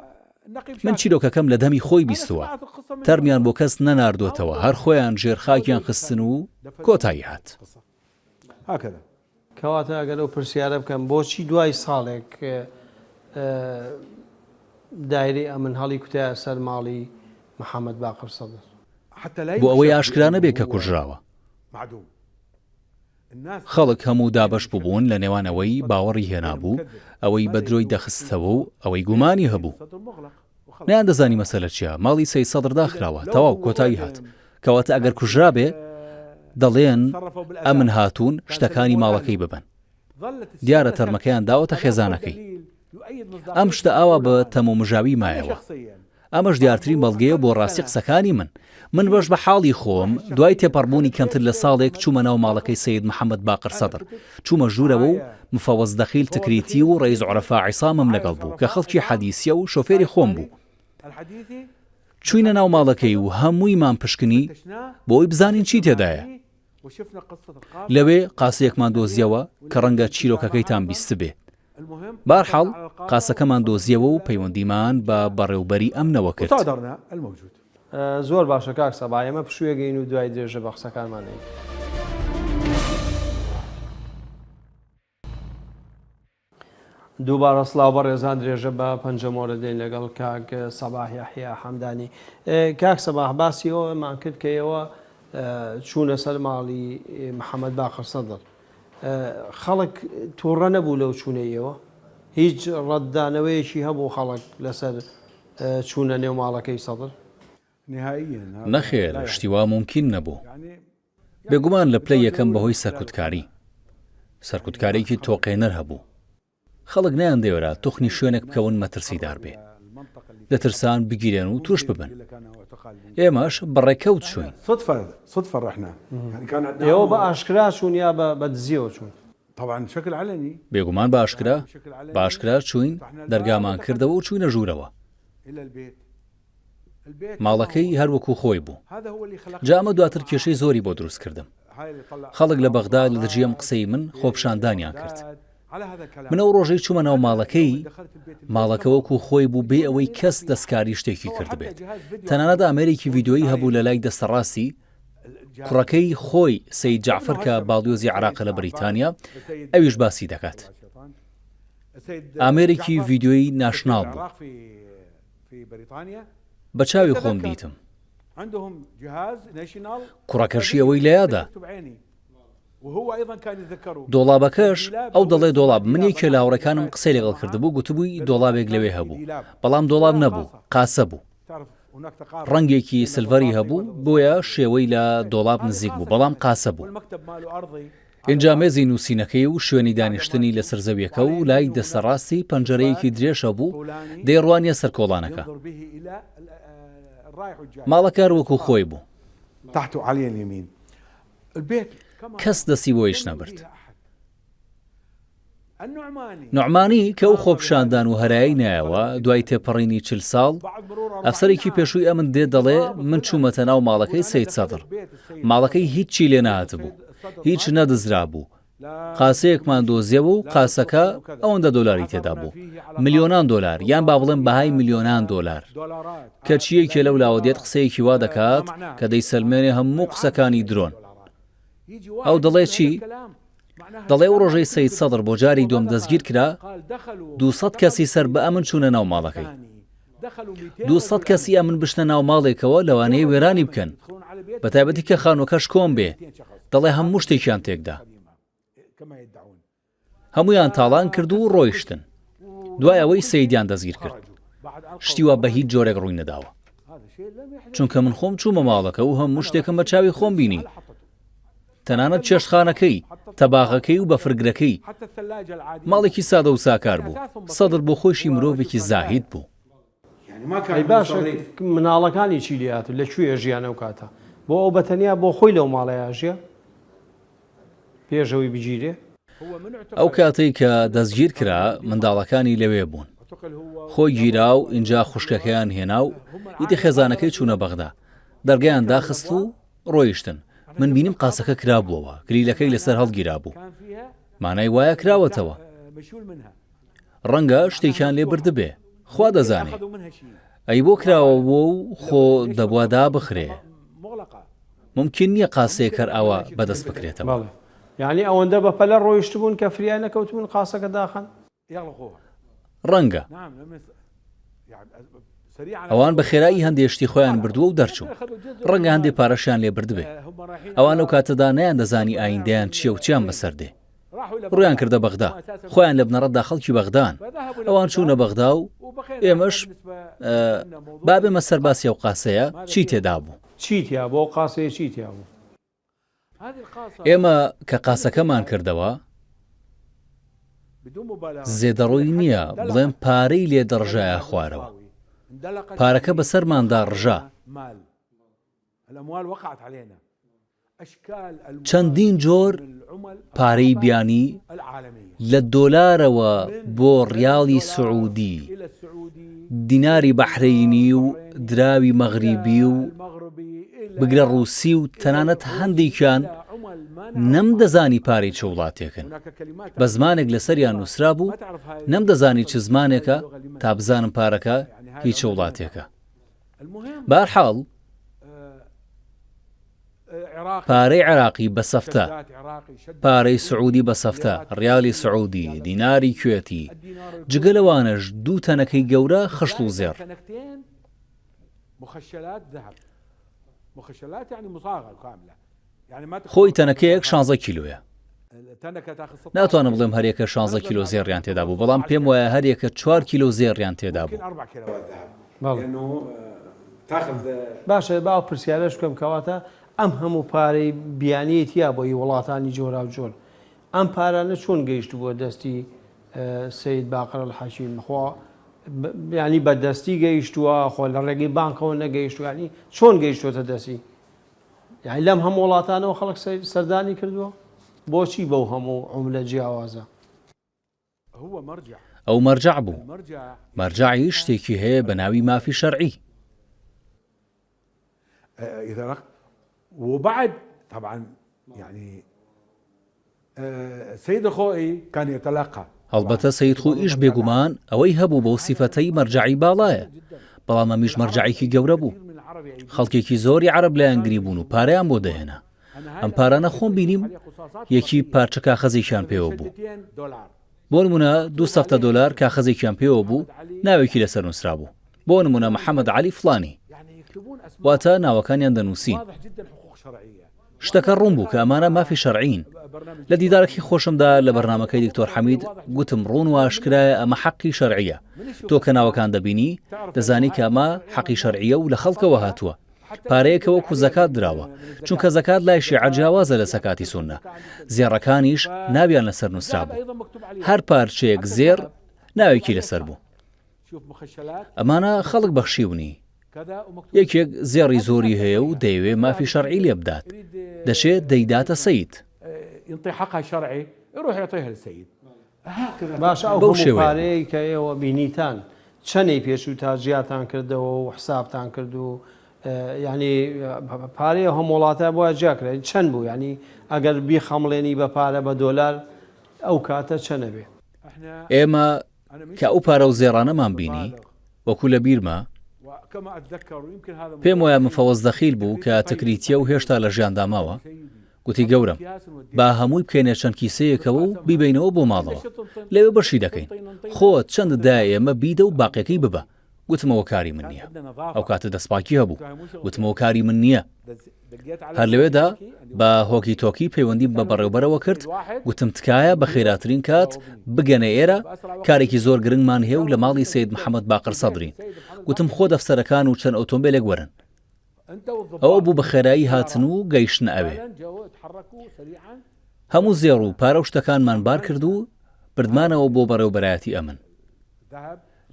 من چیرۆکەکەم لە دەمی خۆی بیستووە. تەرمیان بۆ کەس نەناردۆتەوە، هەر خۆیان ژێر خاکیان خستن و کۆتایی هات. کەواتە ئەگەر ئەو پرسیارە بکەم بۆچی دوای ساڵێک دایرەی ئەمن هەڵی کوتایە سەر ماڵی محەمەد باقر سەدر؟ بۆ ئەوەی ئاشکرا نەبێ کە کوژراوە. خەڵک هەموو دابەش ببوون لە نێوان ئەوەی باوەڕی هێنابوو، ئەوەی بە درۆی دەخستەوە و ئەوەی گومانی هەبوو. نەیاندەزانی مەسەلە چییە، ماڵی سەید سەدر داخراوە، تەواو کۆتایی هات. کەواتە ئەگەر کوژرابێ، دەڵێن ئەمن هاتوون شتەکانی ماڵەکەی ببەن. دیارە تەرمەکەیان داوەتە خێزانەکەی. ئەم شتە ئاوا بە تەمومژاوی مایەوە. ئەمەش دیارترین بەڵگەیە بۆ ڕاستی قسەکانی من. من بەش بە حاڵی خۆم، دوای تێپەڕبوونی کەمتر لە ساڵێک چوومە ناو ماڵەکەی سەید محەمەد باقر سەدر. چوومە ژوورەوە و مفەوەز دەخیل تکریتی و ڕەئیس عورەفا عیسامم لەگەڵ بوو کە خەڵکی حەدیسیە و شۆفێری خۆم بوو. چووینە ناو ماڵەکەی و هەموویمان پشکنی بۆ ئەوەی بزانین چی تێدایە. لەوێ قاسەیەکمان دۆزیەوە کە ڕەنگە چیرۆکەکەیتان بیستبێ. بەهەرحاڵ قاسەکەمان دۆزیەوە و پەیوەندیمان بە بەڕێوبەری ئەمنەوە کرد. زۆر باشە کاک سەباح ئێمە پشوویەگەین و دوای درێژە بە قسەکانمان ئەین. دووبارە سڵاو بەڕێزان درێژە بە پەنجەمۆرە دێن لەگەڵ کاک سەباح یەحیا حەمدانی کاک سەباح باسی ئەوەمان کرد کە ئێوە چوونە سەر ماڵی محەممەد باقر سەدر خەڵک تووڕە نەبوو لەو چوونەی ئێوە هیچ ڕەتدانەوەیەکی هەبوو خەڵک لەسەر چوونە نێو ماڵەکەی سەدر؟ نەخێر شتی وا مومکین نەبوو. بێگومان لە پلەی یەکەم بەهۆی سەرکوتکاری. سەرکوتکارێکی تۆقێنەر هەبوو. خەڵک نەیاندەوێرا توخنی شوێنێک بکەون مەترسیدار بێ. دەترسان بگیرێن و تووش ببن. ئێمەش بە ڕێکەوت چووین. ئێوە بە ئاشکرا چوون یا بە دزییەوە چوون؟ بێگومان بە ئاشکرا، بە ئاشکرا چووین، دەرگامان کردەوە و چووینە ژوورەوە. ماڵەکەی هەر وەکو خۆی بوو. جا ئەمە دواتر کێشەی زۆری بۆ دروست کردم. خەڵک لە بەغدا لە دژی ئەم قسەی من خۆپیشاندانیان کرد. من ئەو ڕۆژەی چوومە ناو ماڵەکەی، ماڵەکە وەکو خۆی بوو بێ ئەوەی کەس دەستکاری شتێکی کردبێت. تەنانەت ئامێرێکی ڤیدیۆیی هەبوو لە لای دەستە ڕاستی. کوڕەکەی خۆی سەید جەعفەر کە باڵیۆزی عێراقە لە بەریتانیا ئەویش باسی دەکات. ئامێرێکی ڤیدیۆیی ناشناڵ بوو. بە چاوی خۆم دیتم. کوڕەکەشی ئەوەی لە یادە. دۆڵابەکەش، ئەو دەڵێ دۆڵاب، من یەکێ لە هاوڕێکانم قسەی لەگەڵ کردبوو، گوتبووی دۆڵابێک لەوێ هەبوو، بەڵام دۆڵاب نەبوو، قاسە بوو. ڕەنگێکی سلڤەری هەبوو، بۆیە شێوەی لە دۆڵاب نزیک بوو، بەڵام قاسە بوو. ئینجا مێزی نووسینەکەی و شوێنی دانیشتنی لەسەر زەویەکە و لای دەستە ڕاستی پەنجەرەیەکی درێژ هەبوو دەیڕوانیە سەر کۆڵانەکە. ماڵەکە هەر وەکو خۆی بوو. کەس دەستی بۆ هیچ نەبرد. نوعمانی کە ئەو خۆپیشاندان و هەرایەی نایەوە، دوای تێپەڕینی 40 ساڵ، ئەفسەرێکی پێشووی ئەمن دێت دەڵێ من چوومەتە ناو ماڵەکەی سەید سەدڕ، ماڵەکەی هیچی لێ نەهاتبوو، هیچ نەدزرابوو، قاسەیەکمان دۆزیەوە و قاسەکە ئەوەندە دۆلاری تێدا بوو، ملیۆنان دۆلار، یان با بڵێم بەهای ملیۆنان دۆلار. کەچی یەکێ لەولاوە دێت قسەیەکی وا دەکات کە دەیسەلمێنێ هەموو قسەکانی درۆن. ئەو دەڵێ چی؟ دەڵێ ئەو ڕۆژەی سەید سەدر بۆ جاری دووەم دەستگیر کرا، 200 کەسی سەر بە ئەمن چوونە ناو ماڵەکەی. 200 کەسی ئەمن بچنە ناو ماڵێکەوە لەوانەیە وێرانی بکەن، بەتایبەتی کە خانووەکەش کۆن بێ، دەڵێ هەموو شتێکیان تێکدا. هەموویان تاڵان کرد و ڕۆیشتن. دوای ئەوەی سەیدیان دەستگیر کرد. شتی وا بە هیچ جۆرێک ڕووی نەداوە. چونکە من خۆم چوومە ماڵەکە و هەموو شتێکم بە چاوی خۆم بینی. تەنانەت چێشتخانەکەی، تەباغەکەی و بەفرگرەکەی. ماڵێکی سادە و ساکار بوو. سەدر بۆ خۆیشی مرۆڤێکی زاهید بوو. ئەی باشە مناڵەکانی چی لێ هاتوو لە کوێ ژیان ئەو کاتە بۆ ئەو بە تەنیا بۆ خۆی لەو ماڵەیا ژیا پێش ئەوەی بگیرێ؟ ئەو کاتەی کە دەستگیر کرا منداڵەکانی لەوێ بوون. خۆی گیرا و ئینجا خوشکەکەیان هێنا و ئیدی خێزانەکەی چوونە بەغدا. دەرگەیان داخست و ڕۆیشتن. من بینیم قاسەکە کرابووەوە، کلیلەکەی لەسەر هەڵگیرابوو. مانای وایە کراوەتەوە. ڕەنگە شتێکیان لێ بردبێ، خوا دەزانێ. ئەی بۆ کراوە بووە و خۆ دەبوا دابخرێ. مومکین نییە قاسەیەک هەر ئاوا بەدەست بکرێتەوە. بەڵێ. یانی ئەوەندە بە پەلە ڕۆیشتبوون کە فریای نەکەوتبوون قاسەکە داخەن؟ ڕەنگە. ئەوان بە خێرایی هەندێ شتی خۆیان بردووە و دەرچوون. ڕەنگە هەندێ پارەشیان لێ بردبێ. ئەوان لەو کاتەدا نەیاندەزانی ئایندەیان چییە و چیان بەسەر دێ. ڕوویان کردە بەغدا. خۆیان لە بنەڕەتدا خەڵکی بەغدان. ئەوان چوونە بەغدا و ئێمەش با بێمە سەر باسی ئەو قاسەیە چی تێدا بوو. چی تیا بوو؟ ئەو قاسەیە چی تیا بوو؟ ئێمە کە قاسەکەمان کردەوە، زێدەڕۆی نییە بڵێم پارەی لێ دەڕژایە خوارەوە. پارەکە بەسەرماندا ڕژا. چەندین جۆر پارەی بیانی لە دۆلارەوە بۆ ڕیاڵی سعودی، دیناری بەحرەینی و دراوی مەغریبی و بگرە ڕووسی و تەنانەت هەندێکیان نەمدەزانی پارەی چ وڵاتێکن. بە زمانێک لەسەریان نووسرابوو نەمدەزانی چ زمانێکە تا بزانم پارەکە هی چ وڵاتێکە. بەهەرحاڵ پارەی عێراقی بە سەفتە، پارەی سعودی بە سەفتە، ڕیالی سعودی، دیناری کوێتی، جگە لەوانەش دوو تەنەکەی گەورە خشڵ و زێڕ. خۆی تەنەکەیەک شانزە کیلۆیە. ناتوانم بڵێم هەریەکە شانزە کیلۆ زێڕیان تێدا بوو، بەڵام پێم وایە هەریەکە چوار کیلۆ زێڕیان تێدا بوو. باشە با ئەو پرسیارەش بکەم کەواتە ئەم هەموو پارەی بیانیەی تیا بۆ ی وڵاتانی جۆراوجۆر ئەم پارانە چۆن گەیشتبووە دەستی سید باقر الحەکیم خۆ ینی بە دەستی گەیشتووە خۆ لە ڕێگەی بانکەوە نەگەیشتووە ینی چۆن گەیشتووەتە دەستی یانی لەم هەموو وڵاتانەوە خەڵک سەردانی کردووە؟ بۆچی بەو هەموو عوملە جیاوازە؟ ئەو مەرجەع بوو. مەرجەعیش شتێکی هەیە بە ناوی مافی شەرعی. هەڵبەتە سەید خۆییش بێگومان ئەوەی هەبوو بەو سیفەتەی مەرجەعی باڵایە، بەڵام ئەمیش مەرجەعێکی گەورە بوو. خەڵکێکی زۆری عەرەب لایەنگری بوون و پارەیان بۆ دەهێنا. ئەم پارانە خۆم بینیم یەکی پارچە کاخەزێکیان پێوە بوو. بۆ نمونە دوو سەفتە دۆلار کاخەزێکیان پێوە بوو ناوێکی لەسەر نووسرابوو. بۆ نمونە محەمەد عەلی فڵانی. واتە ناوەکانیان دەنووسین. شتەکە ڕوون بوو کە ئەمانە مافی شەرعین. لە دیدارەکەی خۆشمدا لە بەرنامەکەی دکتۆر حەمید گوتم ڕوون و ئاشکرایە ئەمە حەقی شەرعیە. تۆ کە ناوەکان دەبینی دەزانی کە ئەمە حەقی شەرعیە و لە خەڵکەوە هاتووە. پارەیەکە وەکو زەکات دراوە، چونکە زەکات لای شیعە جیاوازە لە زەکاتی سوننە. زێڕەکانیش ناویان لەسەر نووسرابوو. هەر پارچەیەک زێڕ ناوێکی لەسەر بوو. ئەمانە خەڵک بەخشیونی. یەکێک زێڕی زۆری هەیە و دەیەوێ مافی شەرعی لێ بدات، دەچێ دەیداتە سەید. باشە ئەو بەو هەموو شێوەیە بوو. پارەیەی کە ئێوە بینیتان چەنەی پێچوو تا جیاتان کردەوە و حسابتان کرد و یانی پارەی ئەو هەموو وڵاتە بۆ جیا کرا چەند بوو یانی ئەگەر بیخەمڵێنی بە پارە بە دۆلار ئەو کاتە چەنە بێ؟ ئێمە کە ئەو پارە و زێڕانەمان بینی، وەکو لە بیرمە، پێم وایە مفەوەز دەخیل بوو کە تکریتییە و هێشتا لە ژیاندا ماوە، گوتی گەورەم، با هەمووی بکەینە چەند کیسەیەکەوە و بیبەینەوە بۆ ماڵەوە، لەوێ بەشی دەکەین، خۆت چەندت دایە ئێمە بیدە و باقیەکەی ببە. گوتم ئەوە کاری من نییە. ئەو کاتە دەستپاکی هەبوو. گوتم ئەوە کاری من نییە. هەر لەوێدا بە هۆکی تۆکی پەیوەندیم بە بەڕێوبەرەوە کرد، گوتم تکایە بە خێراترین کات بگەنە ئێرە، کارێکی زۆر گرنگمان هەیە و لە ماڵی سەید محەمەد باقر سەدرین. گوتم خۆ دەفسەرەکان و چەند ئۆتۆمبێلێک وەرن. ئەوە بوو بە خێرایی هاتن و گەیشتنە ئەوێ. هەموو زێڕ و پارە و شتەکانمان بار کرد و بردمانەوە بۆ بەڕێوبەرایەتی ئەمن.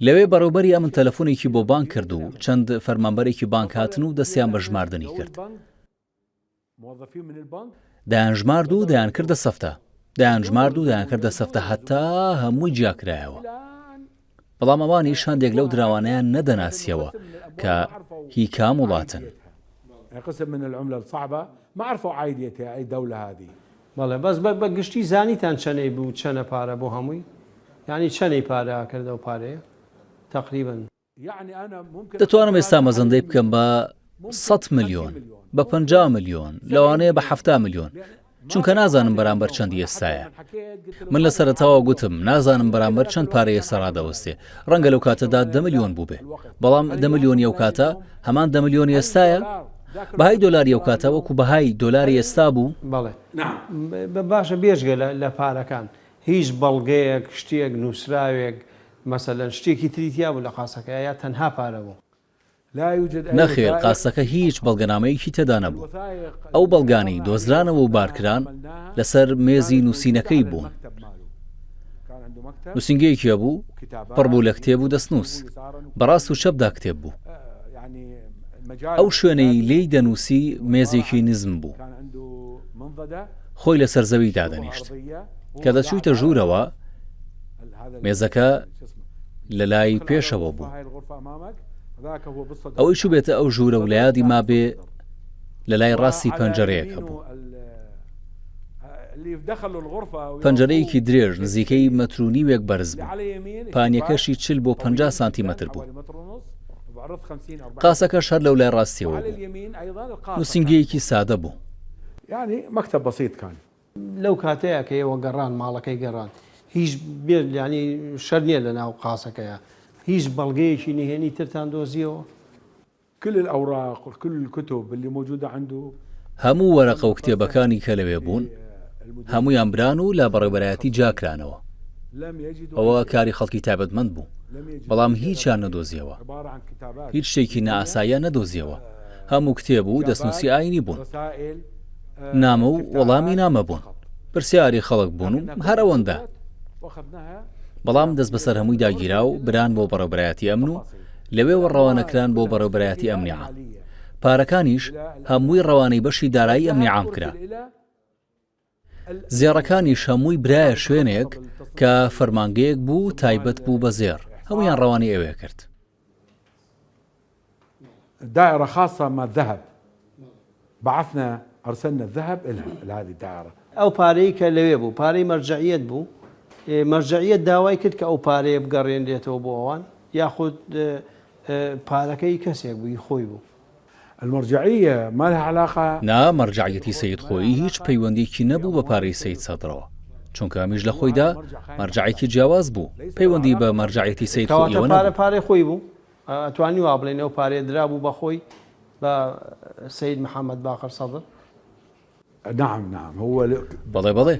لەوێ بەڕێوبەری ئەمن تەلەفۆنێکی بۆ بانک کرد و چەند فەرمانبەرێکی بانک هاتن و دەستیان بە ژماردنی کرد. دەیانژمارد و دەیانکردە سەفتە، دەیانژمارد و دەیانکردە سەفتە هەتا هەمووی جیاکرایەوە. بەڵام ئەوانیش هەندێک لەو دراوانەیان نەدەناسیەوە کە هی کام وڵاتن. بەڵێ بەس بە بە گشتی زانیتان چەنەی بوو چەنە پارە بۆ هەمووی یانی چەنەی پارە ئەکرد ئەو پارەیە تەقریبەن. دەتوانم ئێستا مەزەندەی بکەم بە سەت ملیۆن، بە 50 ملیۆن، لەوانەیە بە 70 ملیۆن، چونکە نازانم بەرامبەر چەندی ئێستایە. من لە سەرەتاوە گوتم نازانم بەرامبەر چەند پارەی ئێستا ڕادەوەستێ، ڕەنگە لەو کاتەدا دە ملیۆن بووبێ، بەڵام دە ملیۆنی ئەو کاتە هەمان دە ملیۆنی ئێستایە؟ بەهای دۆلاری ئەو کاتە وەکو بەهای دۆلاری ئێستا بوو؟ بەڵێ باشە بێجگە لە پارەکان هیچ بەڵگەیەک شتێک نووسراوێک مەسەلەن شتێکی تری تیا بوو لە قاسەکەیا یا تەنها پارە بوو؟ نەخێر قاسەکە هیچ بەڵگەنامەیەکی تێدا نەبوو. ئەو بەڵگانەی دۆزرانەوە و بارکران لەسەر مێزی نووسینەکەی بوون. نووسینگەیەکی هەبوو پڕ بوو لە کتێب و دەستنووس. بە ڕاست و چەپدا کتێب بوو. ئەو شوێنەی لێی دەنووسی مێزێکی نزم بوو. خۆی لەسەر زەوی دادەنیشت. کە دەچوویتە ژوورەوە، مێزەکە لە لای پێشەوە بوو. ئەوەی چووبێتە ئەو ژوورە و لە یادی مابێ لە لای ڕاستی پەنجەرەیەک هەبوو. پەنجەرەیەکی درێژ نزیکەی مەتر و نیوێک بەرز بوو. پانیەکەشی 40 بۆ 50 سانتیمەتر بوو. قاسەکەش هەر لەو لای ڕاستیەوە بوو. نووسینگەیەکی سادە بوو. لەو کاتەیا کە ئێوە گەڕان ماڵەکەی گەڕان هیچ بێ یانی شەر نییە لە ناو قاسەکەیا هیچ بەڵگەیەکی نهێنی ترتان دۆزیەوە؟ كل الأوراق وكل الكتب اللي موجودة عنده. هەموو وەرەقە و کتێبەکانی کە لەوێ بوون هەموویان بران و لە بەڕێوەبەرایەتی جیاکرانەوە. ئەوە کاری خەڵکی تایبەتمەند بوو، بەڵام هیچیان نەدۆزیەوە. هیچ شتێکی نائاساییان نەدۆزیەوە. هەموو کتێب و دەستنووسی ئایینی بوون. نامە و وەڵامی نامە بوون. پرسیاری خەڵک بوون و هەر ئەوەندە. بەڵام دەستبەسەر هەموویدا گیرا و بران بۆ بەڕێوەبەرایەتی ئەمن و لەوێوە ڕەوانەکران بۆ بەڕێوەبەرایەتی ئەمنی عام. پارەکانیش هەمووی ڕەوانەی بەشی دارایی ئەمنی عام کرا. زێڕەکانیش هەمووی برایە شوێنێک کە فەرمانگەیەک بوو تایبەت بوو بە زێڕ، هەموویان ڕەوانەی ئەوێ کرد. دائرة خاصة ما الذهب بعثنا ارسلنا الذهب الها لهذه الدائرة. ئەو پارەی کە لەوێ بوو پارەی مەرجەعیەت بوو، مەرجەعیەت داوای کرد کە ئەو پارەیە بگەڕێنرێتەوە بۆ ئەوان یاخود پارەکە هی کەسێک بوو هی خۆی بوو؟ المرجعية ما لها علاقة. نا، مەرجەعیەتی سەید خۆیی هیچ پەیوەندیەکی نەبوو بە پارەی سەید سەدرەوە، چونکە ئەمیش لە خۆیدا مەرجەعێکی جیاواز بوو، پەیوەندی بە مەرجەعیەتی سەید کەواتە خۆییەوە پارە نەبوو. پارەی خۆی بوو، ئەتوانی وا بڵێین ئەو پارەیە درابوو بە خۆی بە سەید محەمەد باقر سەدر؟ نعم نعم هو بەڵێ بەڵێ.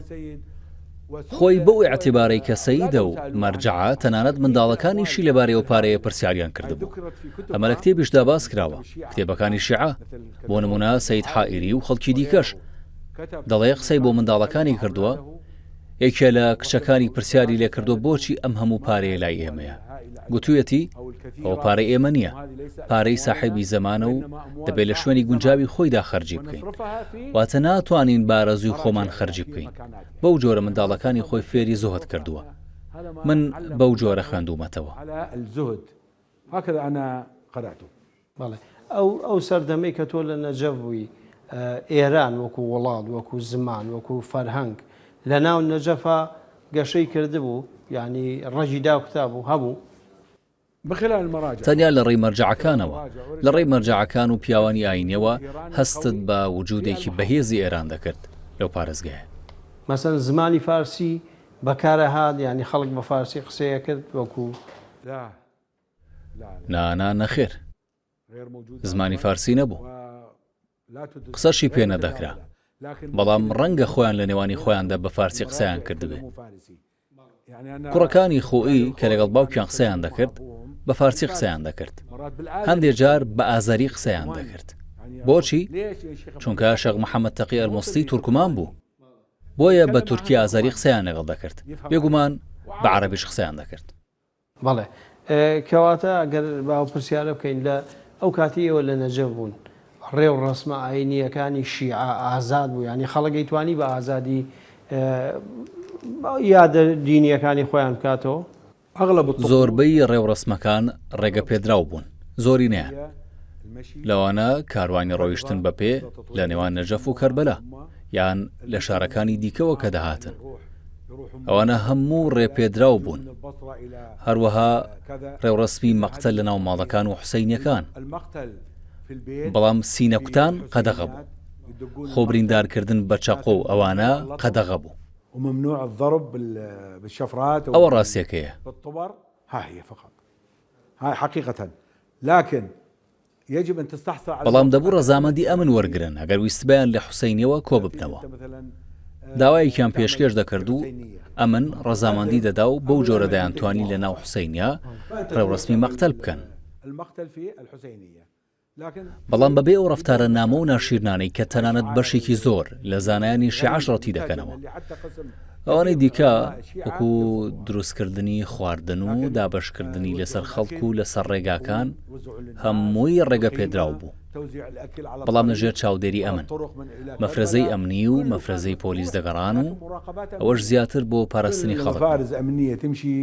خۆی بەو ئیعتیبارەی کە سەیدە و مەرجەعە تەنانەت منداڵەکانیشی لەبارەی ئەو پارەیە پرسیاریان کردبوو. ئەمە لە کتێبیشدا باس کراوە، کتێبەکانی شیعە، بۆ نموونە سەید حائیری و خەڵکی دیکەش. دەڵێ قسەی بۆ منداڵەکانی کردووە، یەکێ لە کچەکانی پرسیاری لێکردووە بۆچی ئەم هەموو پارەیە لای ئێمەیە؟ گوتوویەتی ئەوە پارەی ئێمە نییە، پارەی ساحێبی زەمانە و دەبێت لە شوێنی گونجاوی خۆیدا خەرجی بکەین. واتە ناتوانین بە ئارەزووی خۆمان خەرجی بکەین. بەو جۆرە منداڵەکانی خۆی فێری زوهد کردووە. من بەو جۆرە خوێندوومەتەوە. بەڵێ ئەو ئەو سەردەمەی کە تۆ لە نەجەف بووی ئێران وەکو وڵات وەکو زمان وەکو فەرهەنگ لە ناو نەجەفا گەشەی کردبوو یانی ڕەگی داکوتابوو هەبوو؟ تەنیا لە ڕێی مەرجەعەکانەوە، لە ڕێی مەرجەعەکان و پیاوانی ئایینیەوە هەستت بە وجودێکی بەهێزی ئێران دەکرد لەو پارێزگایە. مەسەلەن زمانی فارسی بەکارئەهات یانی خەڵک بە فارسی قسەی ئەکرد وەکو. نا نا نەخێر زمانی فارسی نەبوو قسەشی پێ نەدەکرا بەڵام ڕەنگە خۆیان لە نێوانی خۆیاندا بە فارسی قسەیان کردبێ کوڕەکانی خۆی کە لەگەڵ باوکیان قسەیان دەکرد بە فارسی قسەیان دەکرد هەندێ جار بە ئازەری قسەیان دەکرد بۆچی چونکە شێخ محەممەد تەقی ئەلموستی تورکمان بوو بۆیە بە تورکی ئازەری قسەیان لەگەڵ دەکرد بێگومان بە عەرەبیش قسەیان دەکرد بەڵێ. کەواتە گەر با ئەو پرسیارە بکەین لە ئەو کاتەی ئێوە لە نەجەف بوون ڕێ و ڕەسمە ئاینییەکانی شیعە ئازاد بوو یانی خەڵک ئەیتوانی بە ئازادی یادە دینییەکانی خۆیان بکاتەوە؟ زۆربەی ڕێوڕەسمەکان ڕێگەپێدراو بوون، زۆرینەیان، لەوانە کاروانی ڕۆیشتن بە پێ لە نێوان نەجەف و کەربەلا یان لە شارەکانی دیکەوە کە دەهاتن. ئەوانە هەموو ڕێپێدراو بوون. هەروەها ڕێوڕەسمی مەقتەل لەناو ماڵەکان و حوسەینیەکان. بەڵام سینەکوتان قەدەغە بوو. خۆ بریندارکردن بە چەقۆ و ئەوانە قەدەغە بوو. ئەوە ڕاستیەکەیە. بەڵام دەبوو ڕەزامەندی ئەمن وەرگرن ئەگەر ویستبایان لە حوسەینیەوە کۆببنەوە. داوایەکیان پێشکێش دەکرد و ئەمن ڕەزامەندی دەدا و بەو جۆرە دەیانتوانی لە ناو حوسەینیە ڕێوڕەسمی مەقتەل بکەن. بەڵام بەبێ ئەو ڕەفتارە نامۆ و ناشیرنانەی کە تەنانەت بەشێکی زۆر لە زانایانی شیعەش ڕەتی دەکەنەوە. ئەوانەی دیکە وەکو دروستکردنی خواردن و دابەشکردنی لەسەر خەڵک و لەسەر ڕێگاکان هەمووی ڕێگە پێدراو بوو بەڵام لەژێر چاودێری ئەمن مەفرەزەی ئەمنی و مەفرەزەی پۆلیس دەگەڕان و ئەوەش زیاتر بۆ پاراستنی خەڵک بوو.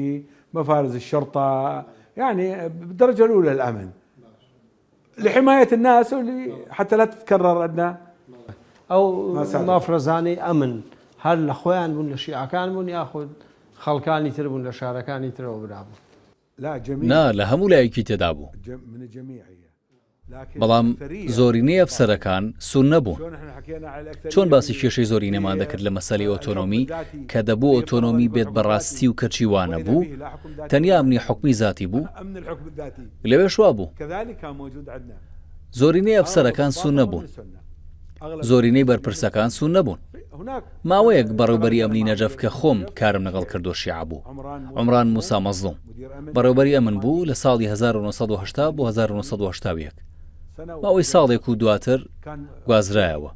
مفارز الشرطة يعني بالدرجة الأولى الأمن لحماية الناس حتى لا تتكرر عندنا ئەو مافرەزانەی ئەمن هەر لە خۆیان بوون لە شیعەکان بوون یاخود خەڵکانی تر بوون لە شارەکانی ترەوە برابوون؟ نا لە هەموو لایەکی تێدا بوو بەڵام زۆرینەی ئەفسەرەکان سوننە بوون. چۆن باسی کێشەی زۆرینەمان دەکرد لە مەسەلەی ئۆتۆنۆمی کە دەبوو ئۆتۆنۆمی بێت بە ڕاستی و کەچی وا نەبوو، تەنیا ئەمنی حوکمی زاتی بوو، لەوێش وا بوو. زۆرینەی ئەفسەرەکان سوننە بوون، زۆرینەی بەرپرسەکان سوننە بوون. ماوەیەک بەڕێوبەری ئەمنی نەجەف کە خۆم کارم لەگەڵ کردووە شیعە بوو، عومران موسا مەزڵوم. بەڕێوبەری ئەمن بوو لە ساڵی 1980 بۆ 1981. ماوەی ساڵێک و دواتر گوازرایەوە.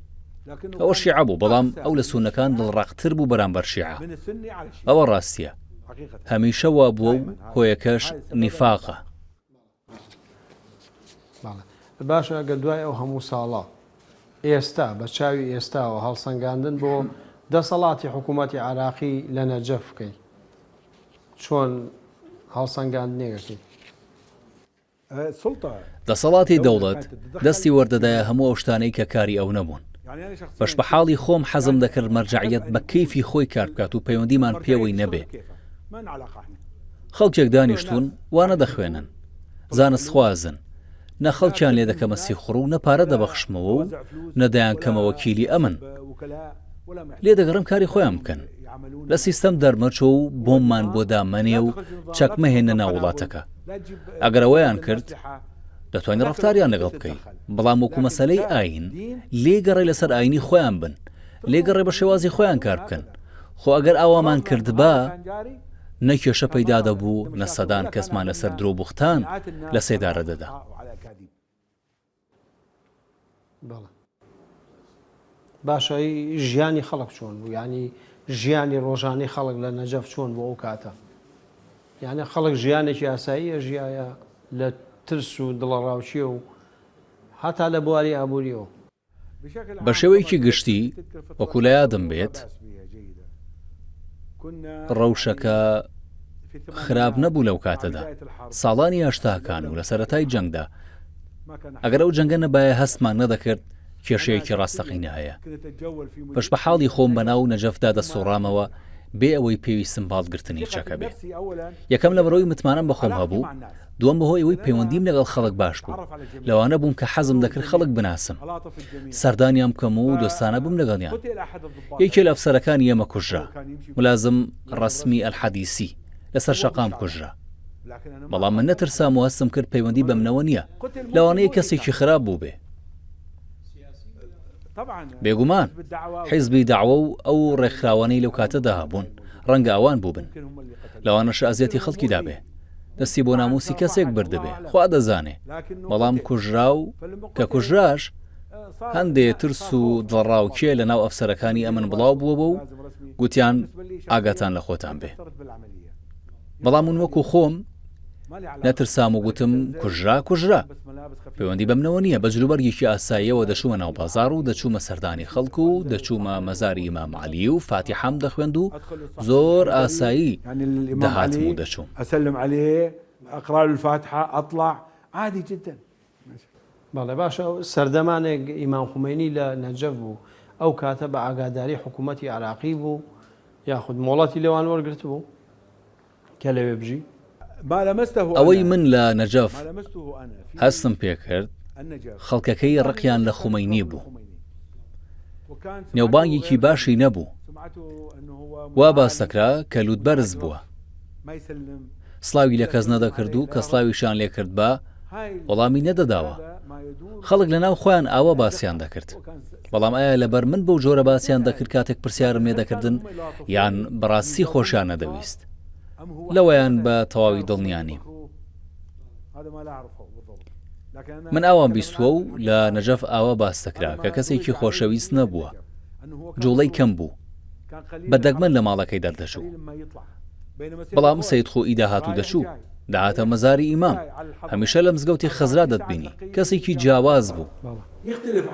ئەوە شیعە بوو، بەڵام ئەو لە سوننەکان دڵڕەقتر بوو بەرامبەر شیعە. ئەوە ڕاستییە. هەمیشە وا بووە و هۆیەکەش نیفاقە. باشە ئەگەر دوای ئەو هەموو ساڵە ئێستا بە چاوی ئێستاوە هەڵسەنگاندن بۆ دەسەڵاتی حکوومەتی عراقی لە نەجەف بکەی چۆن هەڵسەنگاندنێک ئەکەی؟ دەسەڵاتی دەوڵەت دەستی وەردەدایە هەموو ئەو شتانەی کە کاری ئەو نەبوون. بەشبەحاڵی خۆم حەزم دەکرد مەرجەعیەت بە کەیفی خۆی کار بکات و پەیوەندیمان پێوەی نەبێ. خەڵکێک دانیشتوون وانە دەخوێنن، زانستخوازن، نە خەڵکیان لێ دەکەمە سیخوڕ و نە پارە دەبەخشمەوە و نە دەیانکەمە وەکیلی ئەمن. لێ دەگەڕێم کاری خۆیان بکەن. لە سیستەم دەرمەچۆ و بۆمبمان بۆ دامەنێ و چەک مەهێنە ناو وڵاتەکە. ئەگەر ئەوەیان کرد، دەتوانی ڕەفتاریان لەگەڵ بکەی. بەڵام وەکو مەسەلەی ئایین، لێ گەڕێ لەسەر ئایینی خۆیان بن. لێ گەڕێ بە شێوازی خۆیان کار بکەن. خۆ ئەگەر ئاوامان کردبا، نە کێشە پەیدا دەبوو، نە سەدان کەسمان لەسەر درۆ و بوختان لە سێدارە دەدا. باشە ژیانی خەڵک چۆن بوو؟ یانی ژیانی ڕۆژانەی خەڵک لە نەجەف چۆن بوو ئەو کاتە؟ یانی خەڵک ژیانێکی ئاسایی ئەژیایە لە ترس و دڵەڕاوکێ و هەتا لە بواری ئابووریەوە؟ بە شێوەیەکی گشتی وەکو لە یادم بێت ڕەوشەکە خراپ نەبوو لەو کاتەدا ساڵانی هەشتاکان و لە سەرەتای جەنگدا ئەگەر ئەو جەنگە نەبایە هەستمان نەدەکرد کێشەیەکی ڕاستەقینە هەیە بەش بە حاڵی خۆم بەناو نەجەفدا دەسوڕامەوە بێ ئەوەی پێویستم باڵگرتنی چەکە بێ یەکەم لە بەرەوەی متمانەم بەخۆم هەبوو دووەم بەهۆی ئەوەی پەیوەندیم لەگەڵ خەڵک باش بوو، لەوانە بووم کە حەزم دەکرد خەڵک بناسم، سەردانیان بکەم و دۆستانە بم لەگەڵیان. یەکێ لە ئەفسەرەکانی ئێمە کوژرا، ملازم ڕەسمی ئەلحەدیسی، لەسەر شەقام کوژرا. بەڵام من نەترسام و هەستم کرد پەیوەندی بەمنەوە نییە، لەوانەیە کەسێکی خراپ بووبێ. بێگومان حیزبی دەعوە و ئەو ڕێکخراوانەی لەو کاتەدا هەبوون، ڕەنگە ئەوان بووبن. لەوانەشە ئەزیەتی خەڵکی دابێ. دەستی بۆ ناموسی کەسێک بردبێ خوا دەزانێ بەڵام کوژرا و کە کوژراش هەندێ ترس و دڵڕاوکێ لە ناو ئەفسەرەکانی ئەمن بڵاو بووەوە و گوتیان ئاگاتان لە خۆتان بێ بەڵام من وەکو خۆم نەترسام و گوتم کوژرا کوژرا پەیوەندی بەمنەوە نییە بە جلوبەرگێکی ئاساییەوە دەچوومە ناو بازاڕ و دەچوومە سەردانی خەڵک و دەچوومە مەزاری ئیمام عەلی و فاتیحەم دەخوێند و زۆر ئاسایی دەهاتم و دەچووم. بەڵێ باشە سەردەمانێک ئیمام خومەینی لە نەجەف بوو ئەو کاتە بە ئاگاداری حکوومەتی عێراقی بوو یاخود مۆڵەتی لەوان وەرگرتبوو؟ کە لەوێ بژی. ئەوەی من لە نەجەف هەستم پێکرد خەڵکەکەی ڕقیان لە خومەینی بوو. نێوبانگێکی باشی نەبوو. وا باس دەکرا کە لووتبەرز بووە. سڵاوی لە کەس نەدەکرد و کە سڵاویشیان لێ کردبا وەڵامی نەدەداوە. خەڵک لەناو خۆیان ئاوا باسیان دەکرد. بەڵام ئایا لەبەر من بەو جۆرە باسیان دەکرد کاتێک پرسیارم لێ دەکردن یان بەڕاستی خۆشیان نەدەویست؟ لەوەیان بە تەواوی دڵنیا نیم. من ئاوام بیستووە و لە نەجەف ئاوا باس دەکرا کە کەسێکی خۆشەویست نەبووە، جوڵەی کەم بوو، بە دەگمەن لە ماڵەکەی دەردەچوو. بەڵام سەید خۆئی دەهات و دەچوو، دەهاتە مەزاری ئیمام، هەمیشە لە مزگەوتی خەزرا دەتبینی، کەسێکی جیاواز بوو.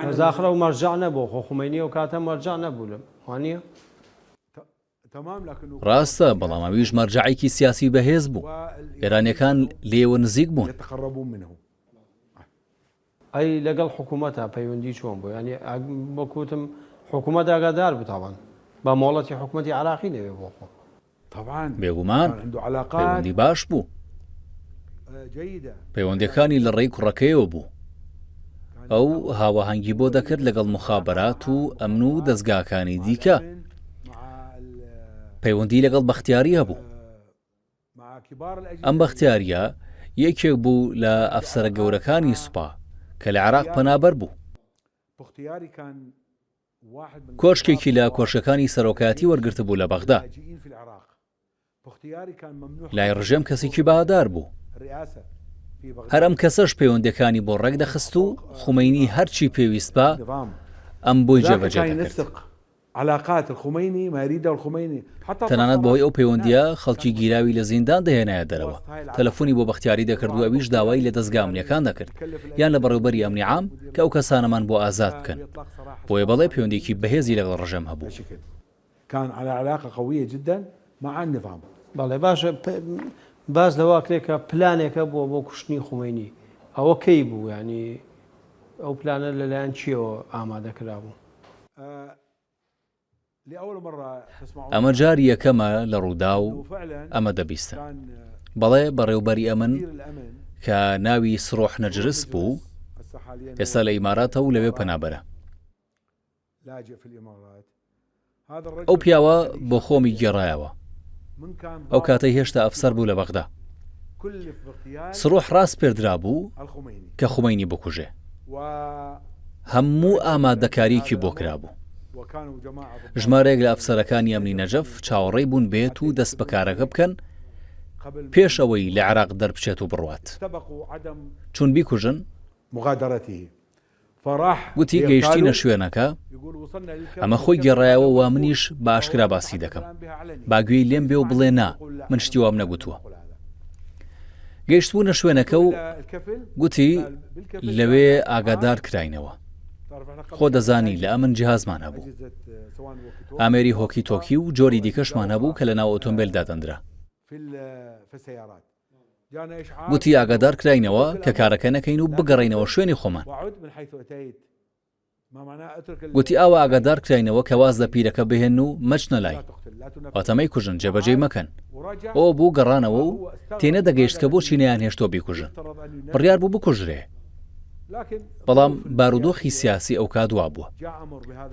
بەس ئاخر ئەو مەرجەع نەبوو، خۆ خومەینی ئەو کاتە مەرجەع نەبوو لە وانیە؟ ڕاستە، بەڵام ئەویش مەرجەعێکی سیاسی بەهێز بوو، ئێرانیەکان لێیەوە نزیک بوون. ئەی لەگەڵ حکوومەتا پەیوەندی چۆن بوو؟ یانی وەک وتم حکوومەت ئاگادار بوو تاوان بە مۆڵەتی حکوومەتی عێراقی لەوێ بووە خۆ. بێگومان پەیوەندی باش بوو. پەیوەندیەکانی لە ڕێی کوڕەکەیەوە بوو. ئەو هاواهەنگی بۆ دەکرد لەگەڵ موخابەرات و ئەمن و دەزگاکانی دیکە. پەیوەندی لەگەڵ بەختیاری هەبوو. ئەم بەختیارییە یەکێک بوو لە ئەفسەرە گەورەکانی سوپا کە لە عێراق پەنابەر بوو. کۆشکێکی لە کۆشکەکانی سەرۆکایەتی وەرگرتبوو لە بەغدا. لای ڕژێم کەسێکی بەهادار بوو. هەر ئەم کەسەش پەیوەندییەکانی بۆ ڕێکدەخست و خومەینی هەرچی پێویست با ئەم بۆی جێبەجێ دەکرد. تەنانەت بەهۆی ئەو پەیوەندییە خەڵکی گیراوی لە زیندان دەهێنایە دەرەوە، تەلەفۆنی بۆ بەختیاری دەکرد و ئەویش داوای لە دەزگا ئەمنییەکان دەکرد یان لە بەڕێوبەری ئەمنی عام کە ئەو کەسانەمان بۆ ئازاد بکەن. بۆیە بەڵێ پەیوەندییەکی بەهێزی لەگەڵ ڕژێم هەبوو. بەڵێ باشە باس لەوە ئەکرێ کە پلانێک هەبووە بۆ کوشتنی خومەینی ئەوە کەی بوو یانی ئەو پلانە لەلایەن کێوە ئامادە کرابوو؟ ئەمە جاری یەکەمە لە ڕووداو ئەمە دەبیستم. بەڵێ بەڕێوبەری ئەمن کە ناوی سڕۆح نەجرس بوو، ئێستا لە ئیماراتە و لەوێ پەنابەرە. ئەو پیاوە بۆ خۆمی گێڕایەوە. ئەو کاتەی هێشتا ئەفسەر بوو لە بەغدا. سڕوح ڕاسپێردرابوو کە خومەینی بکوژێ. هەموو ئامادەکارییەکی بۆ کرابوو. ژمارەیەک لە ئەفسەرەکانی ئەمنی نەجەف چاوەڕێی بوون بێت و دەست بە کارەکە بکەن پێش ئەوەی لە عێراق دەربچێت و بڕوات. چون بیکوژن؟ گوتی گەیشتینە شوێنەکە، ئەمە خۆی گێڕایەوە وا منیش بە ئاشکرا باسی دەکەم. با گوێی لێم بێ و بڵێ نا، من شتی وام نەگوتووە. گەیشتبوونە شوێنەکە و گوتی لەوێ ئاگادار کراینەوە. خۆ دەزانی لە ئەمن جیهازمان هەبوو. ئامێری هۆکی تۆکی و جۆری دیکەشمان هەبوو کە لە ناو ئۆتۆمبێل دادەندرا. گوتی ئاگادار کراینەوە کە کارەکە نەکەین و بگەڕێینەوە شوێنی خۆمان. گوتی ئاوا ئاگادار کراینەوە کە واز لە پیرەکە بهێن و مەچنە لای. واتە مەیکوژن، جێبەجێی مەکەن. ئەوە بوو گەڕانەوە و تێنەدەگەیشت کە بۆچی نەیانهێشتووە بیکوژن. بڕیار بوو بکوژرێ. بەڵام بارودۆخی سیاسی ئەوکات وابووە.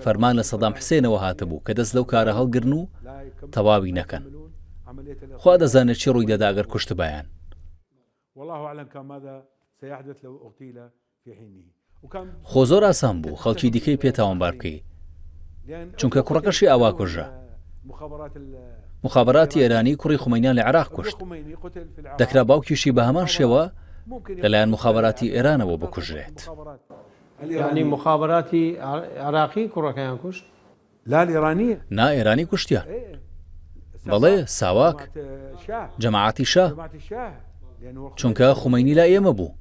فەرمان لە سەدام حسێنەوە هاتبوو کە دەست لەو کارە هەڵگرن و تەواوی نەکەن. خوا دەزانێت چی ڕووی دەدا گەر کوشتبایان. خۆ زۆر ئاسان بوو خەڵکی دیکەی پێ تاوانبار بکەی چونکە کوڕەکەشی ئاوا کوژرا. موخابەراتی ئێرانی کوڕی خومەینیان لە عێراق کوشت. دەکرا باوکیشی بە هەمان شێوە لەلایەن موخابەراتی ئێرانەوە بکوژرێت. یانی موخابەراتی عێراقی کوڕەکەیان کوشت؟ لا الإيرانية. نا ئێرانی کوشتیان. بەڵێ ساواک، جەماعەتی شا، چونکە خومەینی لای ئێمە بوو.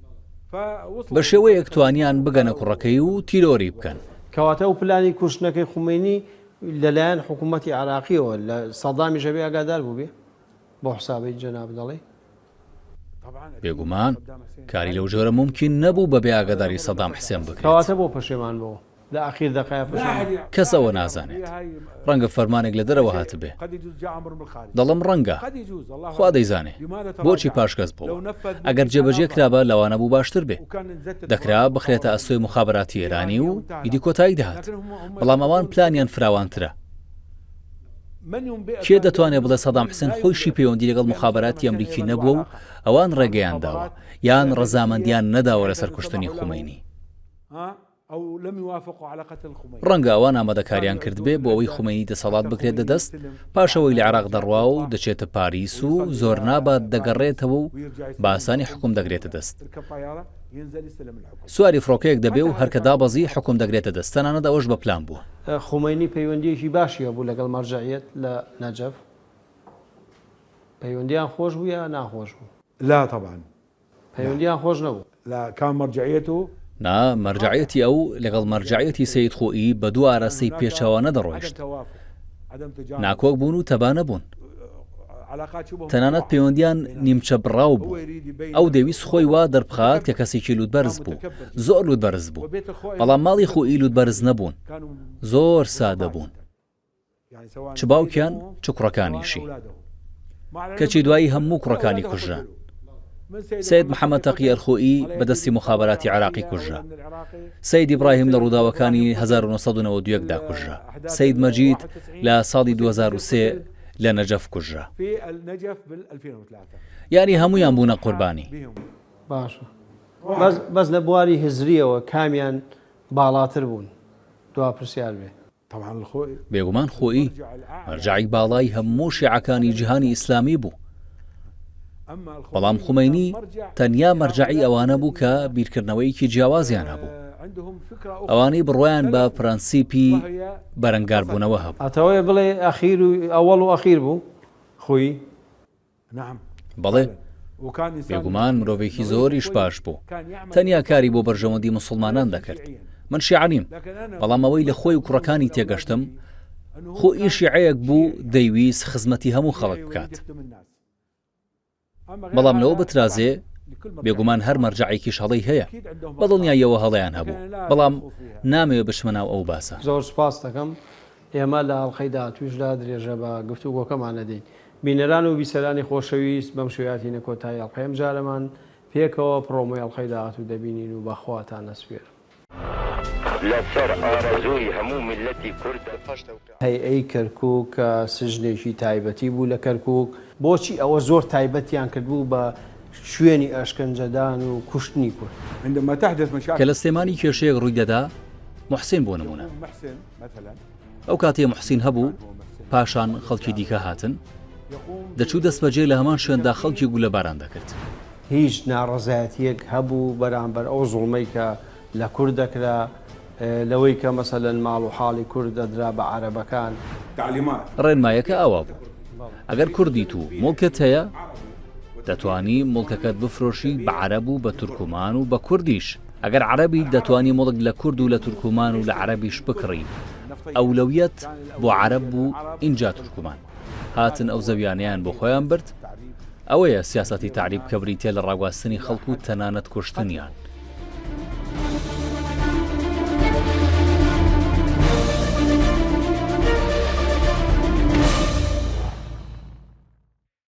بە شێوەیەک توانیان بگەنە کوڕەکەی و تیرۆری بکەن. کەواتە ئەو پلانی کوشتنەکەی خومەینی لەلایەن حکوومەتی عێراقییەوە لە سەدامیش ئەبێ ئاگادار بووبێ؟ بەو حسابەی جەنابت دەڵێی؟ بێگومان کاری لەو جۆرە مومکین نەبوو بەبێ ئاگاداری سەدام حسێن بکرێت. کەواتە بۆ پەشێمان بۆوە؟ لە ئاخیر دەقەیا پەشێمان. کەس ئەوە نازانێت. ڕەنگە فەرمانێک لە دەرەوە هاتبێ. دەڵێم ڕەنگە. خوا دەیزانێ. بۆچی پاشگەز بۆوە؟ ئەگەر جێبەجێ کرابا لەوانە بوو باشتر بێ. دەکرا بخرێتە ئەستۆی موخابەراتی ئێرانی و ئیدی کۆتایی دەهات. بەڵام ئەوان پلانیان فراوانترە. کێ دەتوانێ بڵێ سەدام حسێن خۆیشی پەیوەندی لەگەڵ موخابەراتی ئەمریکی نەبووە و ئەوان ڕێگەیان داوە یان ڕەزامەندیان نەداوە لەسەر کوشتنی خومەینی؟ ڕەنگە ئەوان ئامادەکاریان کردبێ بۆ ئەوەی خومەینی دەسەڵات بگرێتە دەست پاش ئەوەی لە عێراق دەڕوا و دەچێتە پاریس و زۆر نابات دەگەڕێتەوە و بە ئاسانی حوکم دەگرێتە دەست. سواری فڕۆکەیەک دەبێ و هەر کە دابەزی حوکم دەگرێتە دەست، تەنانەت ئەوەش بە پلان بووە. خومەینی پەیوەندییەکی باشی هەبوو لەگەڵ مەرجەعیەت لە نەجەف؟ پەیوەندییان خۆش بوو یا ناخۆش بوو؟ لا طبعا پەیوەندییان خۆش نەبوو. لا کان مەرجەعیەتو. نا، مەرجەعیەتی ئەو لەگەڵ مەرجەعیەتی سەید خوئی بە دوو ئاراستەی پێچەوانە دەڕۆیشت. ناکۆک بوون و تەبا نەبوون. تەنانەت پەیوەندییان نیمچە بڕاو بوو. ئەو دەیویست خۆی وا دەربخات کە کەسێکی لووتبەرز بوو. زۆر لووتبەرز بوو. بەڵام ماڵی خوئی لووتبەرز نەبوون. زۆر سادە بوون. چ باوکیان چ کوڕەکانیشی. کەچی دوایی هەموو کوڕەکانی کوژران. سەید محەمەد تەقی ئەلخوئی بە دەستی موخابەراتی عێراقی کوژرا. سەید ئیبراهیم لە ڕووداوەکانی 1991 دا کوژرا. سەید مەجید لە ساڵی 2003 لە نەجەف کوژرا. یانی هەموویان بوونە قوربانی. باشە بەس بەس لە بواری هزریەوە کامیان باڵاتر بوون؟ دوا پرسیار بێ. بێگومان خۆیی مەرجەعی باڵای هەموو شیعەکانی جیهانی ئیسلامی بوو. بەڵام خومەینی تەنیا مەرجەعی ئەوانە بوو کە بیرکردنەوەیەکی جیاوازیان هەبوو. ئەوانەی بڕوایان بە پرەنسیپی بەرەنگاربوونەوە هەبوو. ئەتەوەێ بڵێ ئەخیر و ئەوەڵ و ئەخیر بوو خوی؟ بەڵێ، بێگومان مرۆڤێکی زۆریش باش بوو، تەنیا کاری بۆ بەرژەوەندی موسڵمانان دەکرد. من شیعە نیم، بەڵام ئەوەی لە خۆی و کوڕەکانی تێگەشتم، خۆی شیعەیەک بوو دەیویست خزمەتی هەموو خەڵک بکات. بەڵام لەوە بترازێ، بێگومان هەر مەرجەعێکیش هەڵەی هەیە، بەدڵنیاییەوە هەڵەیان هەبوو، بەڵام نامەوێ بچمە ناو ئەو باسە. زۆر سوپاست دەکەم. ئێمە لە ئەڵقەی داهاتووشدا درێژە بە گفتوگۆکەمان ئەدەین. بینەران و بیسەرانی خۆشەویست بەم شێوەیە هاتینە کۆتایی ئەڵقەی ئەمجارەمان. پێکەوە پڕۆمۆی ئەڵقەی داهاتوو دەبینین و بە خواتان ئەسپێرم. لەسەر ئارەزووی هەموو میللەتی کوردە. هەیئەی کەرکوک کە سجنێکی تایبەتی بوو لە کەرکوک. بۆچی ئەوە زۆر تایبەتیان کردبوو بە شوێنی ئەشکەنجەدان و کوشتنی کورد؟ عندما تحدث مشاكل کە لە سلێمانی کێشەیەک ڕووی دەدا، موحسین بۆ نموونە. ئەو کاتەی موحسین هەبوو، پاشان خەڵکی دیکە هاتن، دەچوو دەستبەجێ لە هەمان شوێندا خەڵکی گوللەباران دەکرد. هیچ ناڕەزایەتییەک هەبوو بەرامبەر ئەو زوڵمەی کە لە کورد دەکرا، لەوەی کە مەسەلەن ماڵ و حاڵی کورد دەدرا بە عەرەبەکان. ڕێنمایەکە ئاوا بوو، ئەگەر کوردیت و موڵکت هەیە، دەتوانی موڵکەکەت بفرۆشی بە عەرەب و بە تورکمان و بە کوردیش، ئەگەر عەرەبیت دەتوانی موڵک لە کورد و لە تورکمان و لە عەرەبیش بکڕی، ئەولەویەت بۆ عەرەب بوو ئینجا تورکمان. هاتن ئەو زەویانەیان بۆ خۆیان برد، ئەوەیە سیاسەتی تەعریب کە بریتیە لە ڕاگواستنی خەڵک و تەنانەت کوشتنیان.